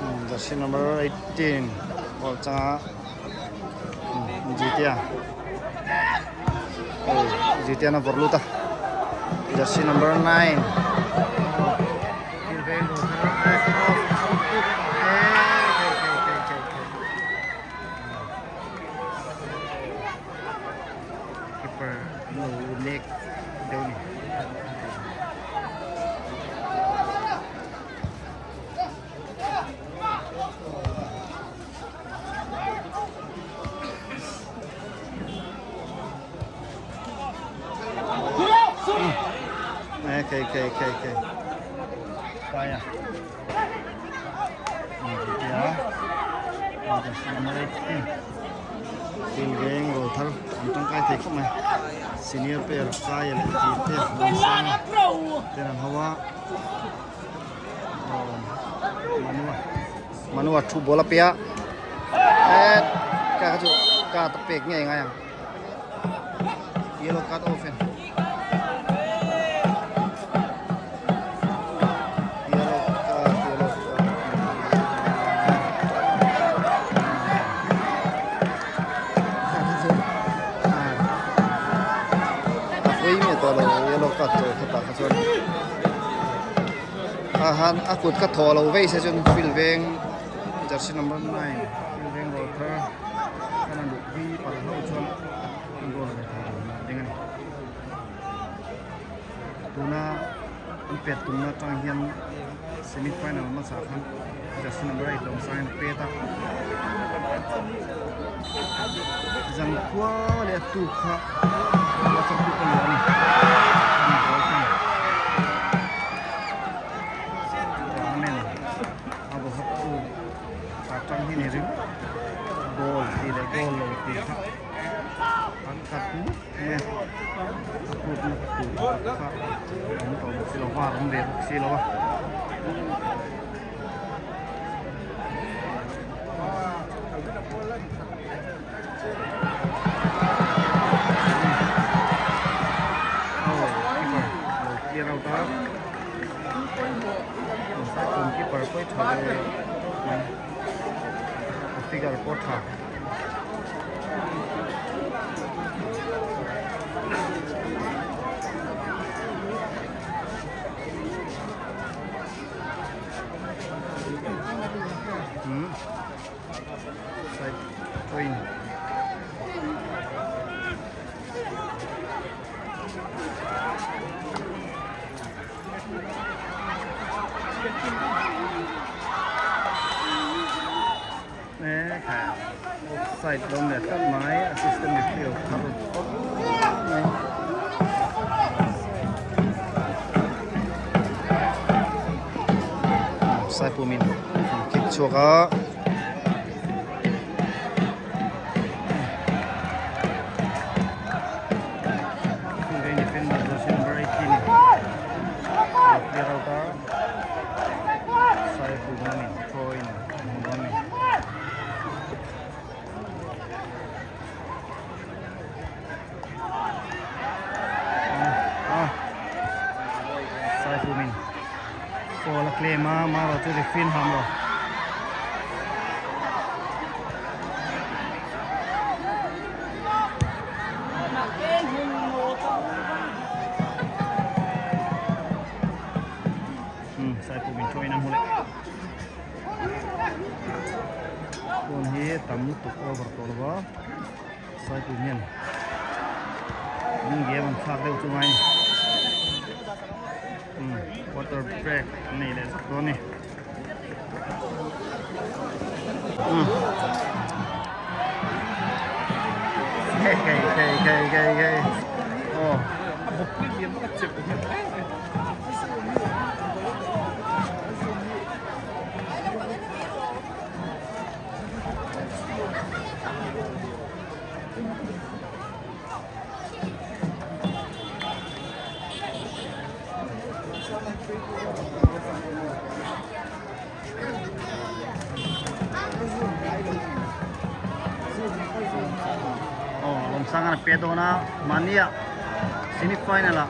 Um jersey number 18 ball changa um Jitia. Oh Jitia na bawrh lut a. Jersey number 9. Keeper no leg deuh ni. Okay, okay, okay, okay. Kaya. Field veng ro thar an tangkai thei khawp mai. Senior player Kaia leh Tite Lawmsanga ten an ho a. Manua Manua thu ball a pe a. Eh ka kha chu card a pek ngei ngai ang. Yellow card off en. Yellow card yellow card. A pui mi tawh lo yellow card chawi khatah kha chuan a han a kut ka thawh lo vei se chuan field veng jersey number 9 field veng rawlthar khan a luh hi palh hlauh chuan an goal ve thei tur a ding a ni tuna an pet tumna atang hian semi final hmasa khan jersey number 8 lawm sangin a pet a zankhua leh a tuk kha WhatsApp group a luah a ni an goal khan tournament a vaw hawk tu tah tang hi ni ringawt goal tih leh goal lo tih kha an khat mup mai a a kut na tur kha awm tawh bawk si lo va a awm ve bawk si lo a. Aw keeper lo clear out a keeper pawh hi tha ve mai a figure pawh tha. Hmm. Side train. Offside lawm leh tlat mai assistant referee a thar khawp mai. Saipumin an kick chhuak a. Defender jersey number 18 clear out a Saipumin throw-in hmu dawn a ni. Saipumin foul a claim a amaherawh chu referee an ham lo. Saipumin throw in an hmu leh. Phone hi tam lutuk over tawh lo va Saipum hian an game an thlak deuh chu ngai ni water break an nei leh zak dawn a ni. Hei hei hei hei hei hei aw. Aw Lawmsanga a pe dawn a mahnia semi final ah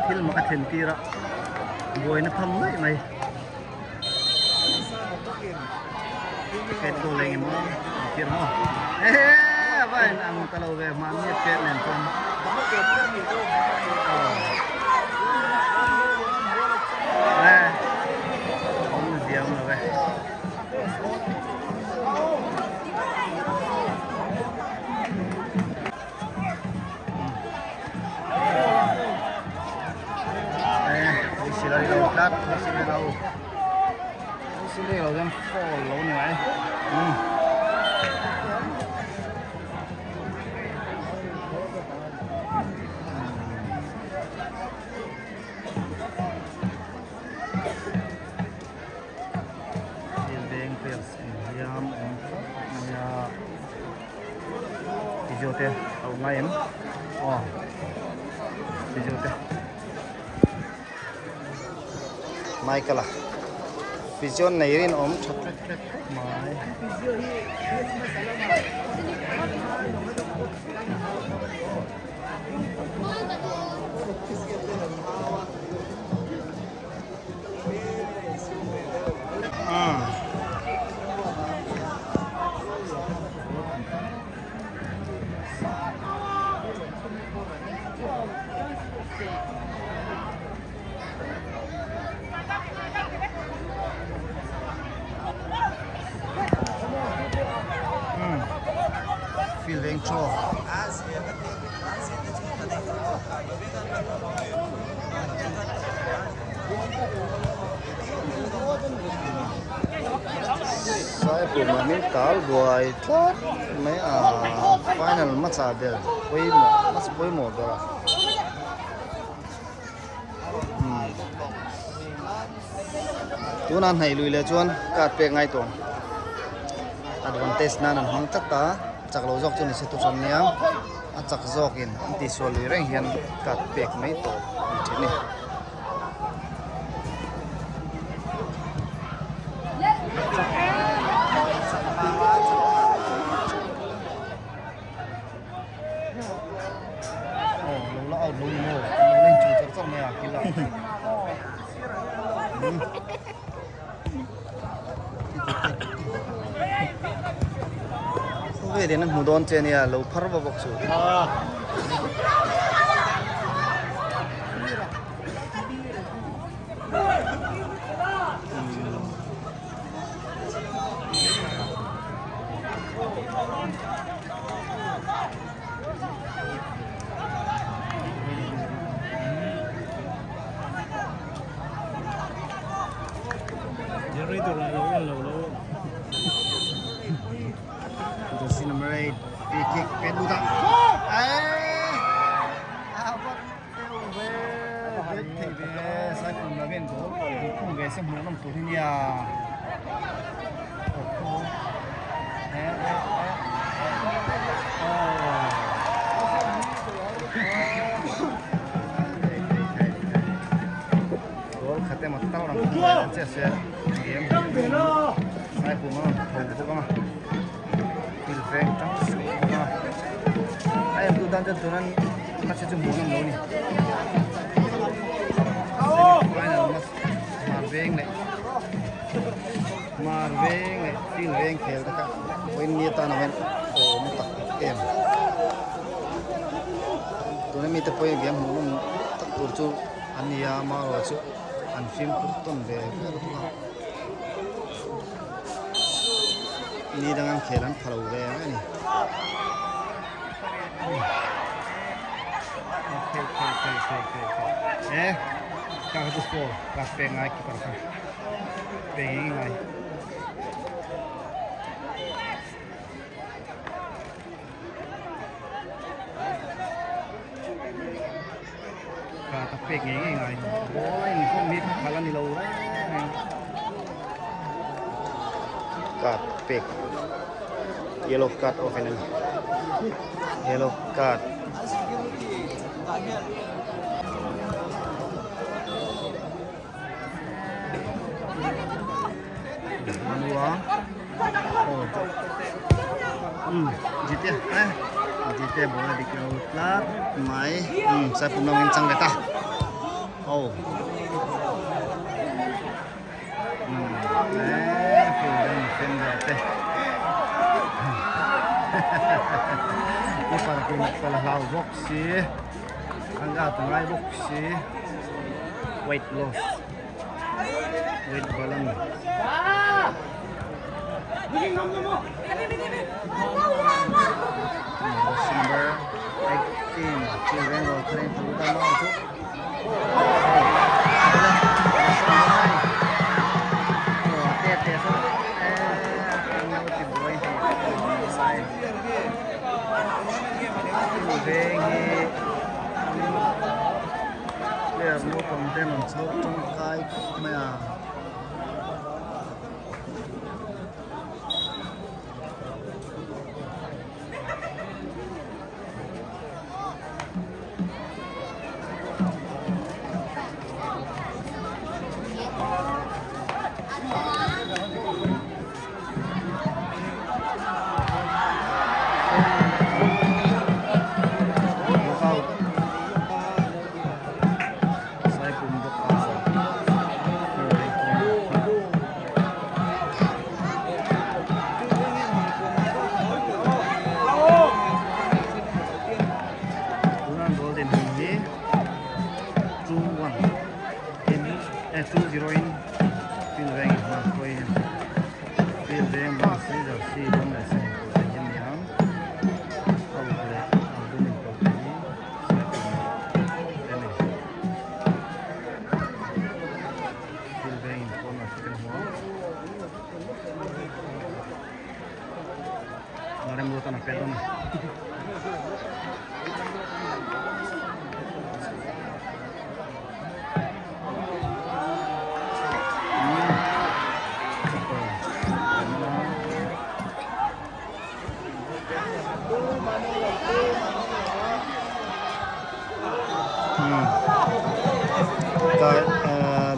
thil mak a thlen tir a buaina tham mai mai. Pet goal eng emaw an tir maw ehe a va in ang ta lo ve mahni a pet nen chuan eh awm ziam lo ve. Thil veng players inhliam awm tlat mai a. te a awm ngai em aw physio te Michael a physio nei rinawm tha thlek thlek khawp mai. Field veng chaw. Saipum lamin tal buai tlat mai a final hmasa ber pawimawh hmasa pawimawh ber a umm tunah hnaih lui leh chuan card pek ngai tawh ang advantage nan an hmang tlat a. Chak lo zawk chu ni se tu hran nia, a chak zawkin an tihsual lui reng hian card pek mai tawh a ni thin a ni. Aw lo la out lo ni maw, lo la inchuh char char mai a kil a. Khawvelin a hmu dawn che nia lo phar va bawk chu. Jersey number 8 free kick pet lut a eh a va deuh ve bet thei ve Saipum lam hian goal khung ve se hmuh nawm tur hi nia eh eh eh oh Goal khat emaw tal ang khung ve ang chiah se game Saipum a rawn tho bawk ang a thil veng tang suh bawk a a en duh dan chuan tunan match hi chu hmuh nawm lo ni semi final match mar veng leh mar veng leh field veng khel te kha vawiin ni atan ang hian awm tak em tuna mite pawh hi game hmuh nawm tak tur chu an ni a amaherawhchu an fimkhur tawn ve ve lutuk a ni dang an khel an pha lo ve a ni e ka kha chu foul ka pek ngai keeper kha pek ngei ngai. Ka tak pek ngei ngei ngai ball a inkhawm hi phal a ni lo reng reng card pek yellow card off in a ni yellow card. Jite ball a dik lo tlat mai saipum lam in chang ve ta aw te keeper pawh in a hlau bawk si an at a ngai bawk si. Weight loss weight balan Number 18 children roll train to the mouth. Player naupang ten an chho tangkai khawp mai a. 2-0 in field veng in hma hruai a ni. Field veng bang si jersey dum leh sen pawlh te hi a ni ang. A uk leh a dum inpawlh te hi Saipum te a ni. Field veng in corner te kan hmu a. Remruatan a pet dawn a ni.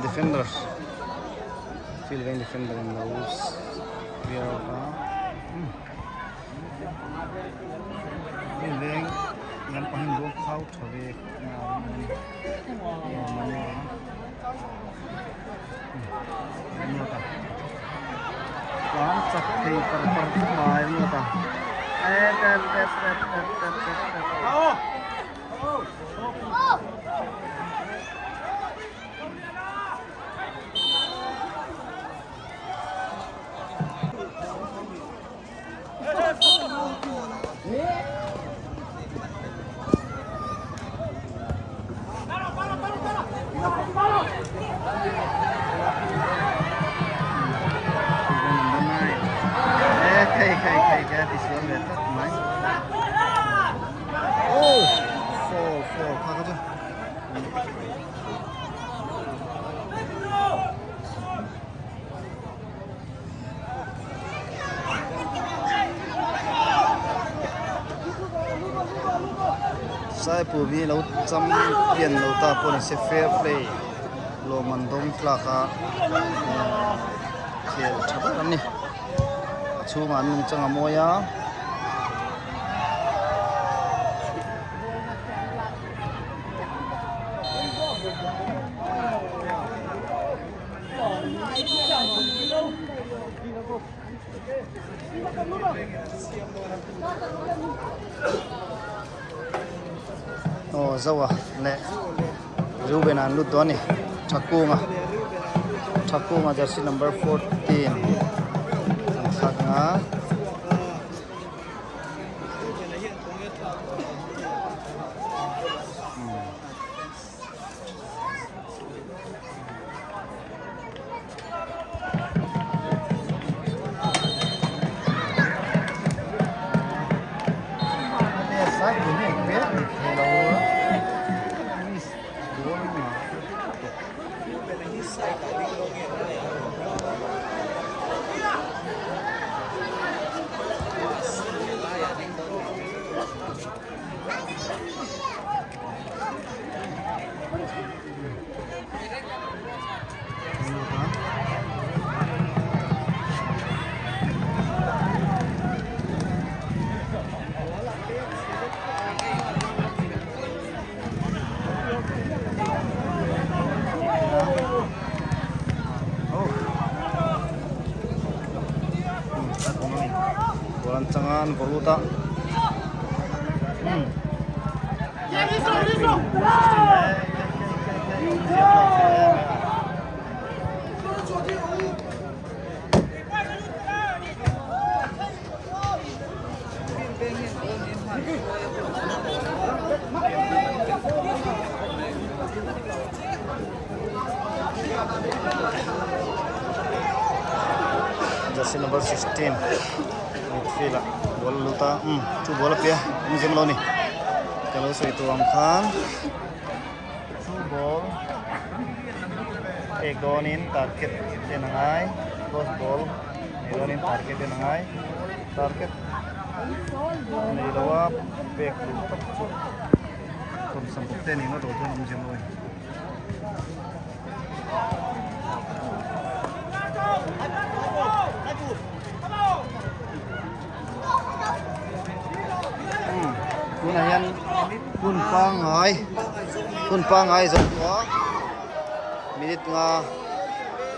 Defenders field veng defender an lo clear out a field veng lampang hi an bawk khau tha ve Tlan chak thei par par khawp mai a ni ta. Et et et et et et et et. Saipum hi lo champion lo ta pawh ni se fair play lawm an dawng tlak a khel tha ber an ni a chhungah an nungchang a mawi a. Aw Zoa leh Reuben an lut dawn a ni Thakunga Thakunga jersey number 14 an thlak ang a. Jersey number 16 midfield ah ball a lut a umm chu ball a pia awm zem lo a ni ka lo sawi tur ang khan chu ball pek dawnin target en a ngai cross ball nei dawnin target en a ngai target nei lo a pek duh tak chu thawmsam te ni ngawt lo chuan awm zem lo a ni. Tunah hian hun pangngai hun pangngai zawh tawh a minute nga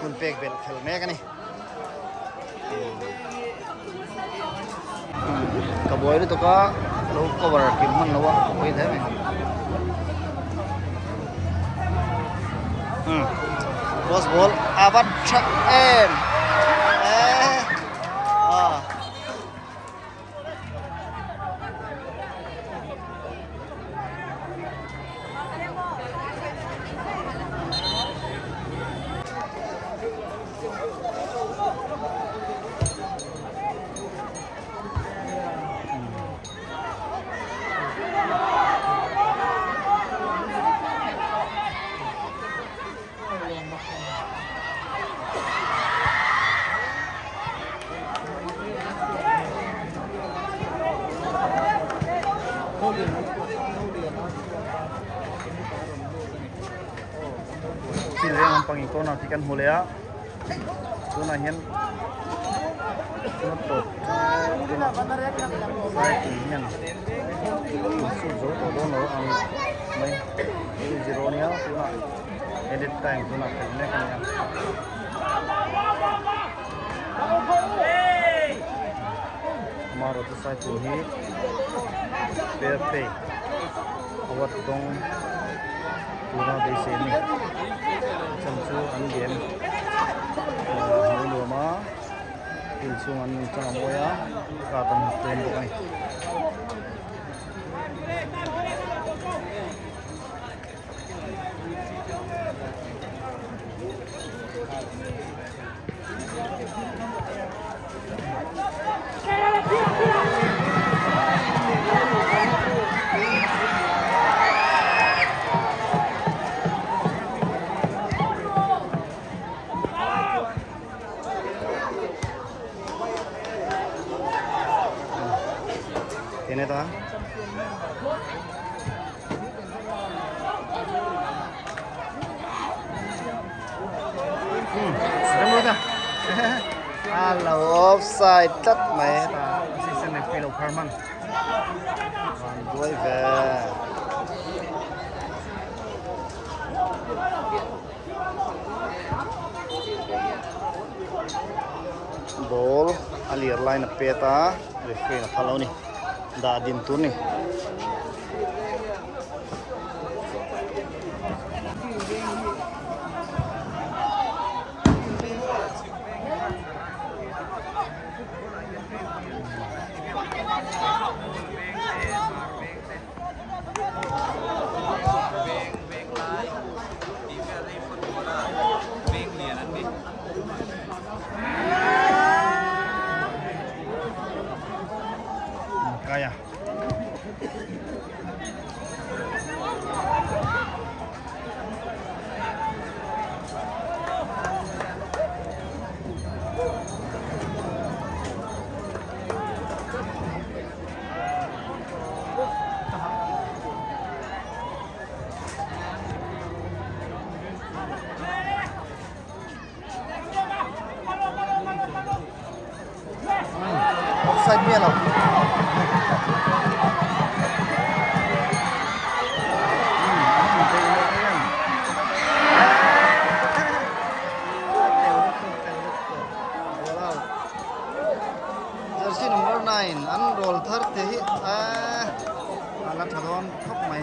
hun pek belh khelh mek a ni ka buai lutuk a lo cover kim hman lo a ka pawi hle mai. Cross ball a va tha em eh ah. Thil reng lampang in corner khi kan hmu leh a tunah hian tuna tawp cycle hian an sut zo tawh dawn lo ang mai 2-0 ania tunah edit time tunah khelh mek a ni a. Amaherawhchu cycle hi fair play award dawng tura beisei a ni chhan chu an game hmuh nuam a field chhung an nungchang a mawi a card an hmu tlem bawk a ni. Kenneth a. A lo offside tlat mai hetah assistant referee lo phar hman van buai ve. Ball a lir line a pet a referee in a phal lo a ni dah din tur a ni. Kaya. Offside miah lo. Jersey number 9 an roll thar te hi a la tha dawn khawp mai.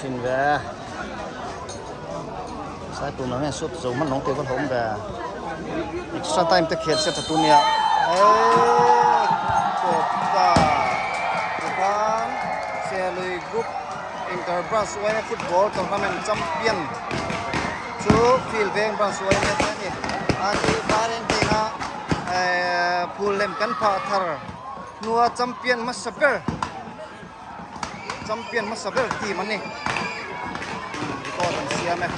Thin ve sai tun ang hian sut zo hman lawng te va hlawm ve extra time te khel se tha tu nia eee tawp ta tikhan Serlui group inter branch uaina football tournament champion chu field veng branch uaina te ani a ni varen hnenah eee phul lem kan phah thar hnua champion hmasa ber. Champion hmasa ber team an ni. Record an siam e.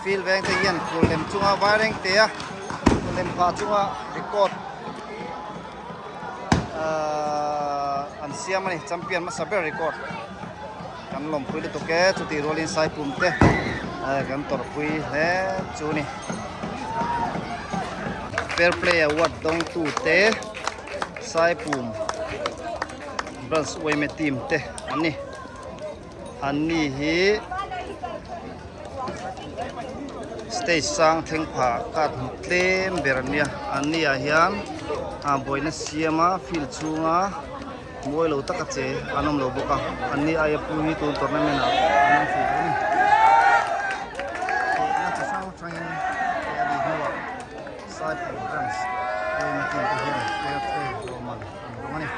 Field veng te hian phul lem chunga vaireng te a phul lem phah chunga record ahh an siam a ni. Champion hmasa ber record kan lawmpui lutuk e. Chutih rualin Saipum te kan tawrhpui hle chu a ni. Fair Play Award dawngtu te Saipum Branch Uaime team te an ni. An ni hi stage sang thleng phah card hmu tlem ber an nia. An ni ah hian buaina siama field chhunga mawi lo taka che an awm lo bawk a. An ni aia pu hi tun tournament ah an awm hrih lo a ni. Thawhna chi hrang hrangin he a nih hnuah Saipum Branch Uaime team te hian fair play lawmman an dawng a ni.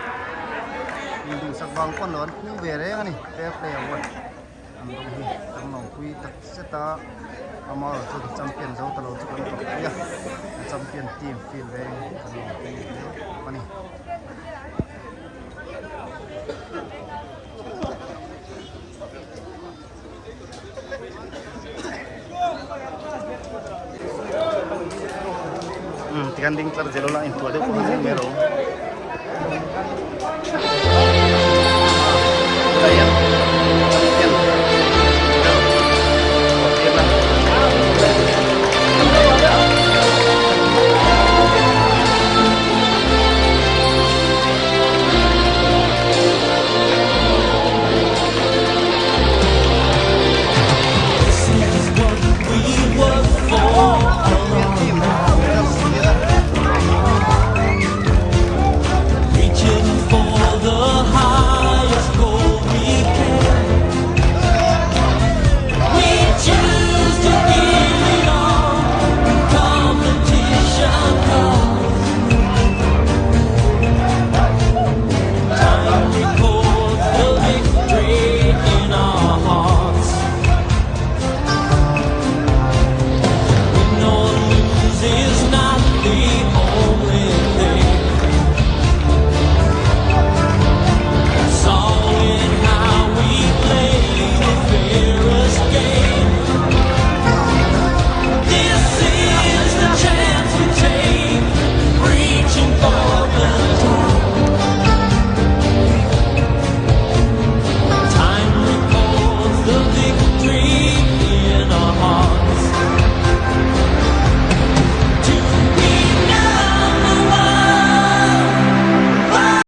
Induhsak vang pawn lo an phu ve reng a ni fair play award an dawng hi kan lo pui tak zet a amaherawh chu champion zo ta lo chu kan tawrh pui a champion team field veng kan lo pui hle bawk a ni. Tikhan ding tlar zel ula intuah deuh pawh a ni mai ro.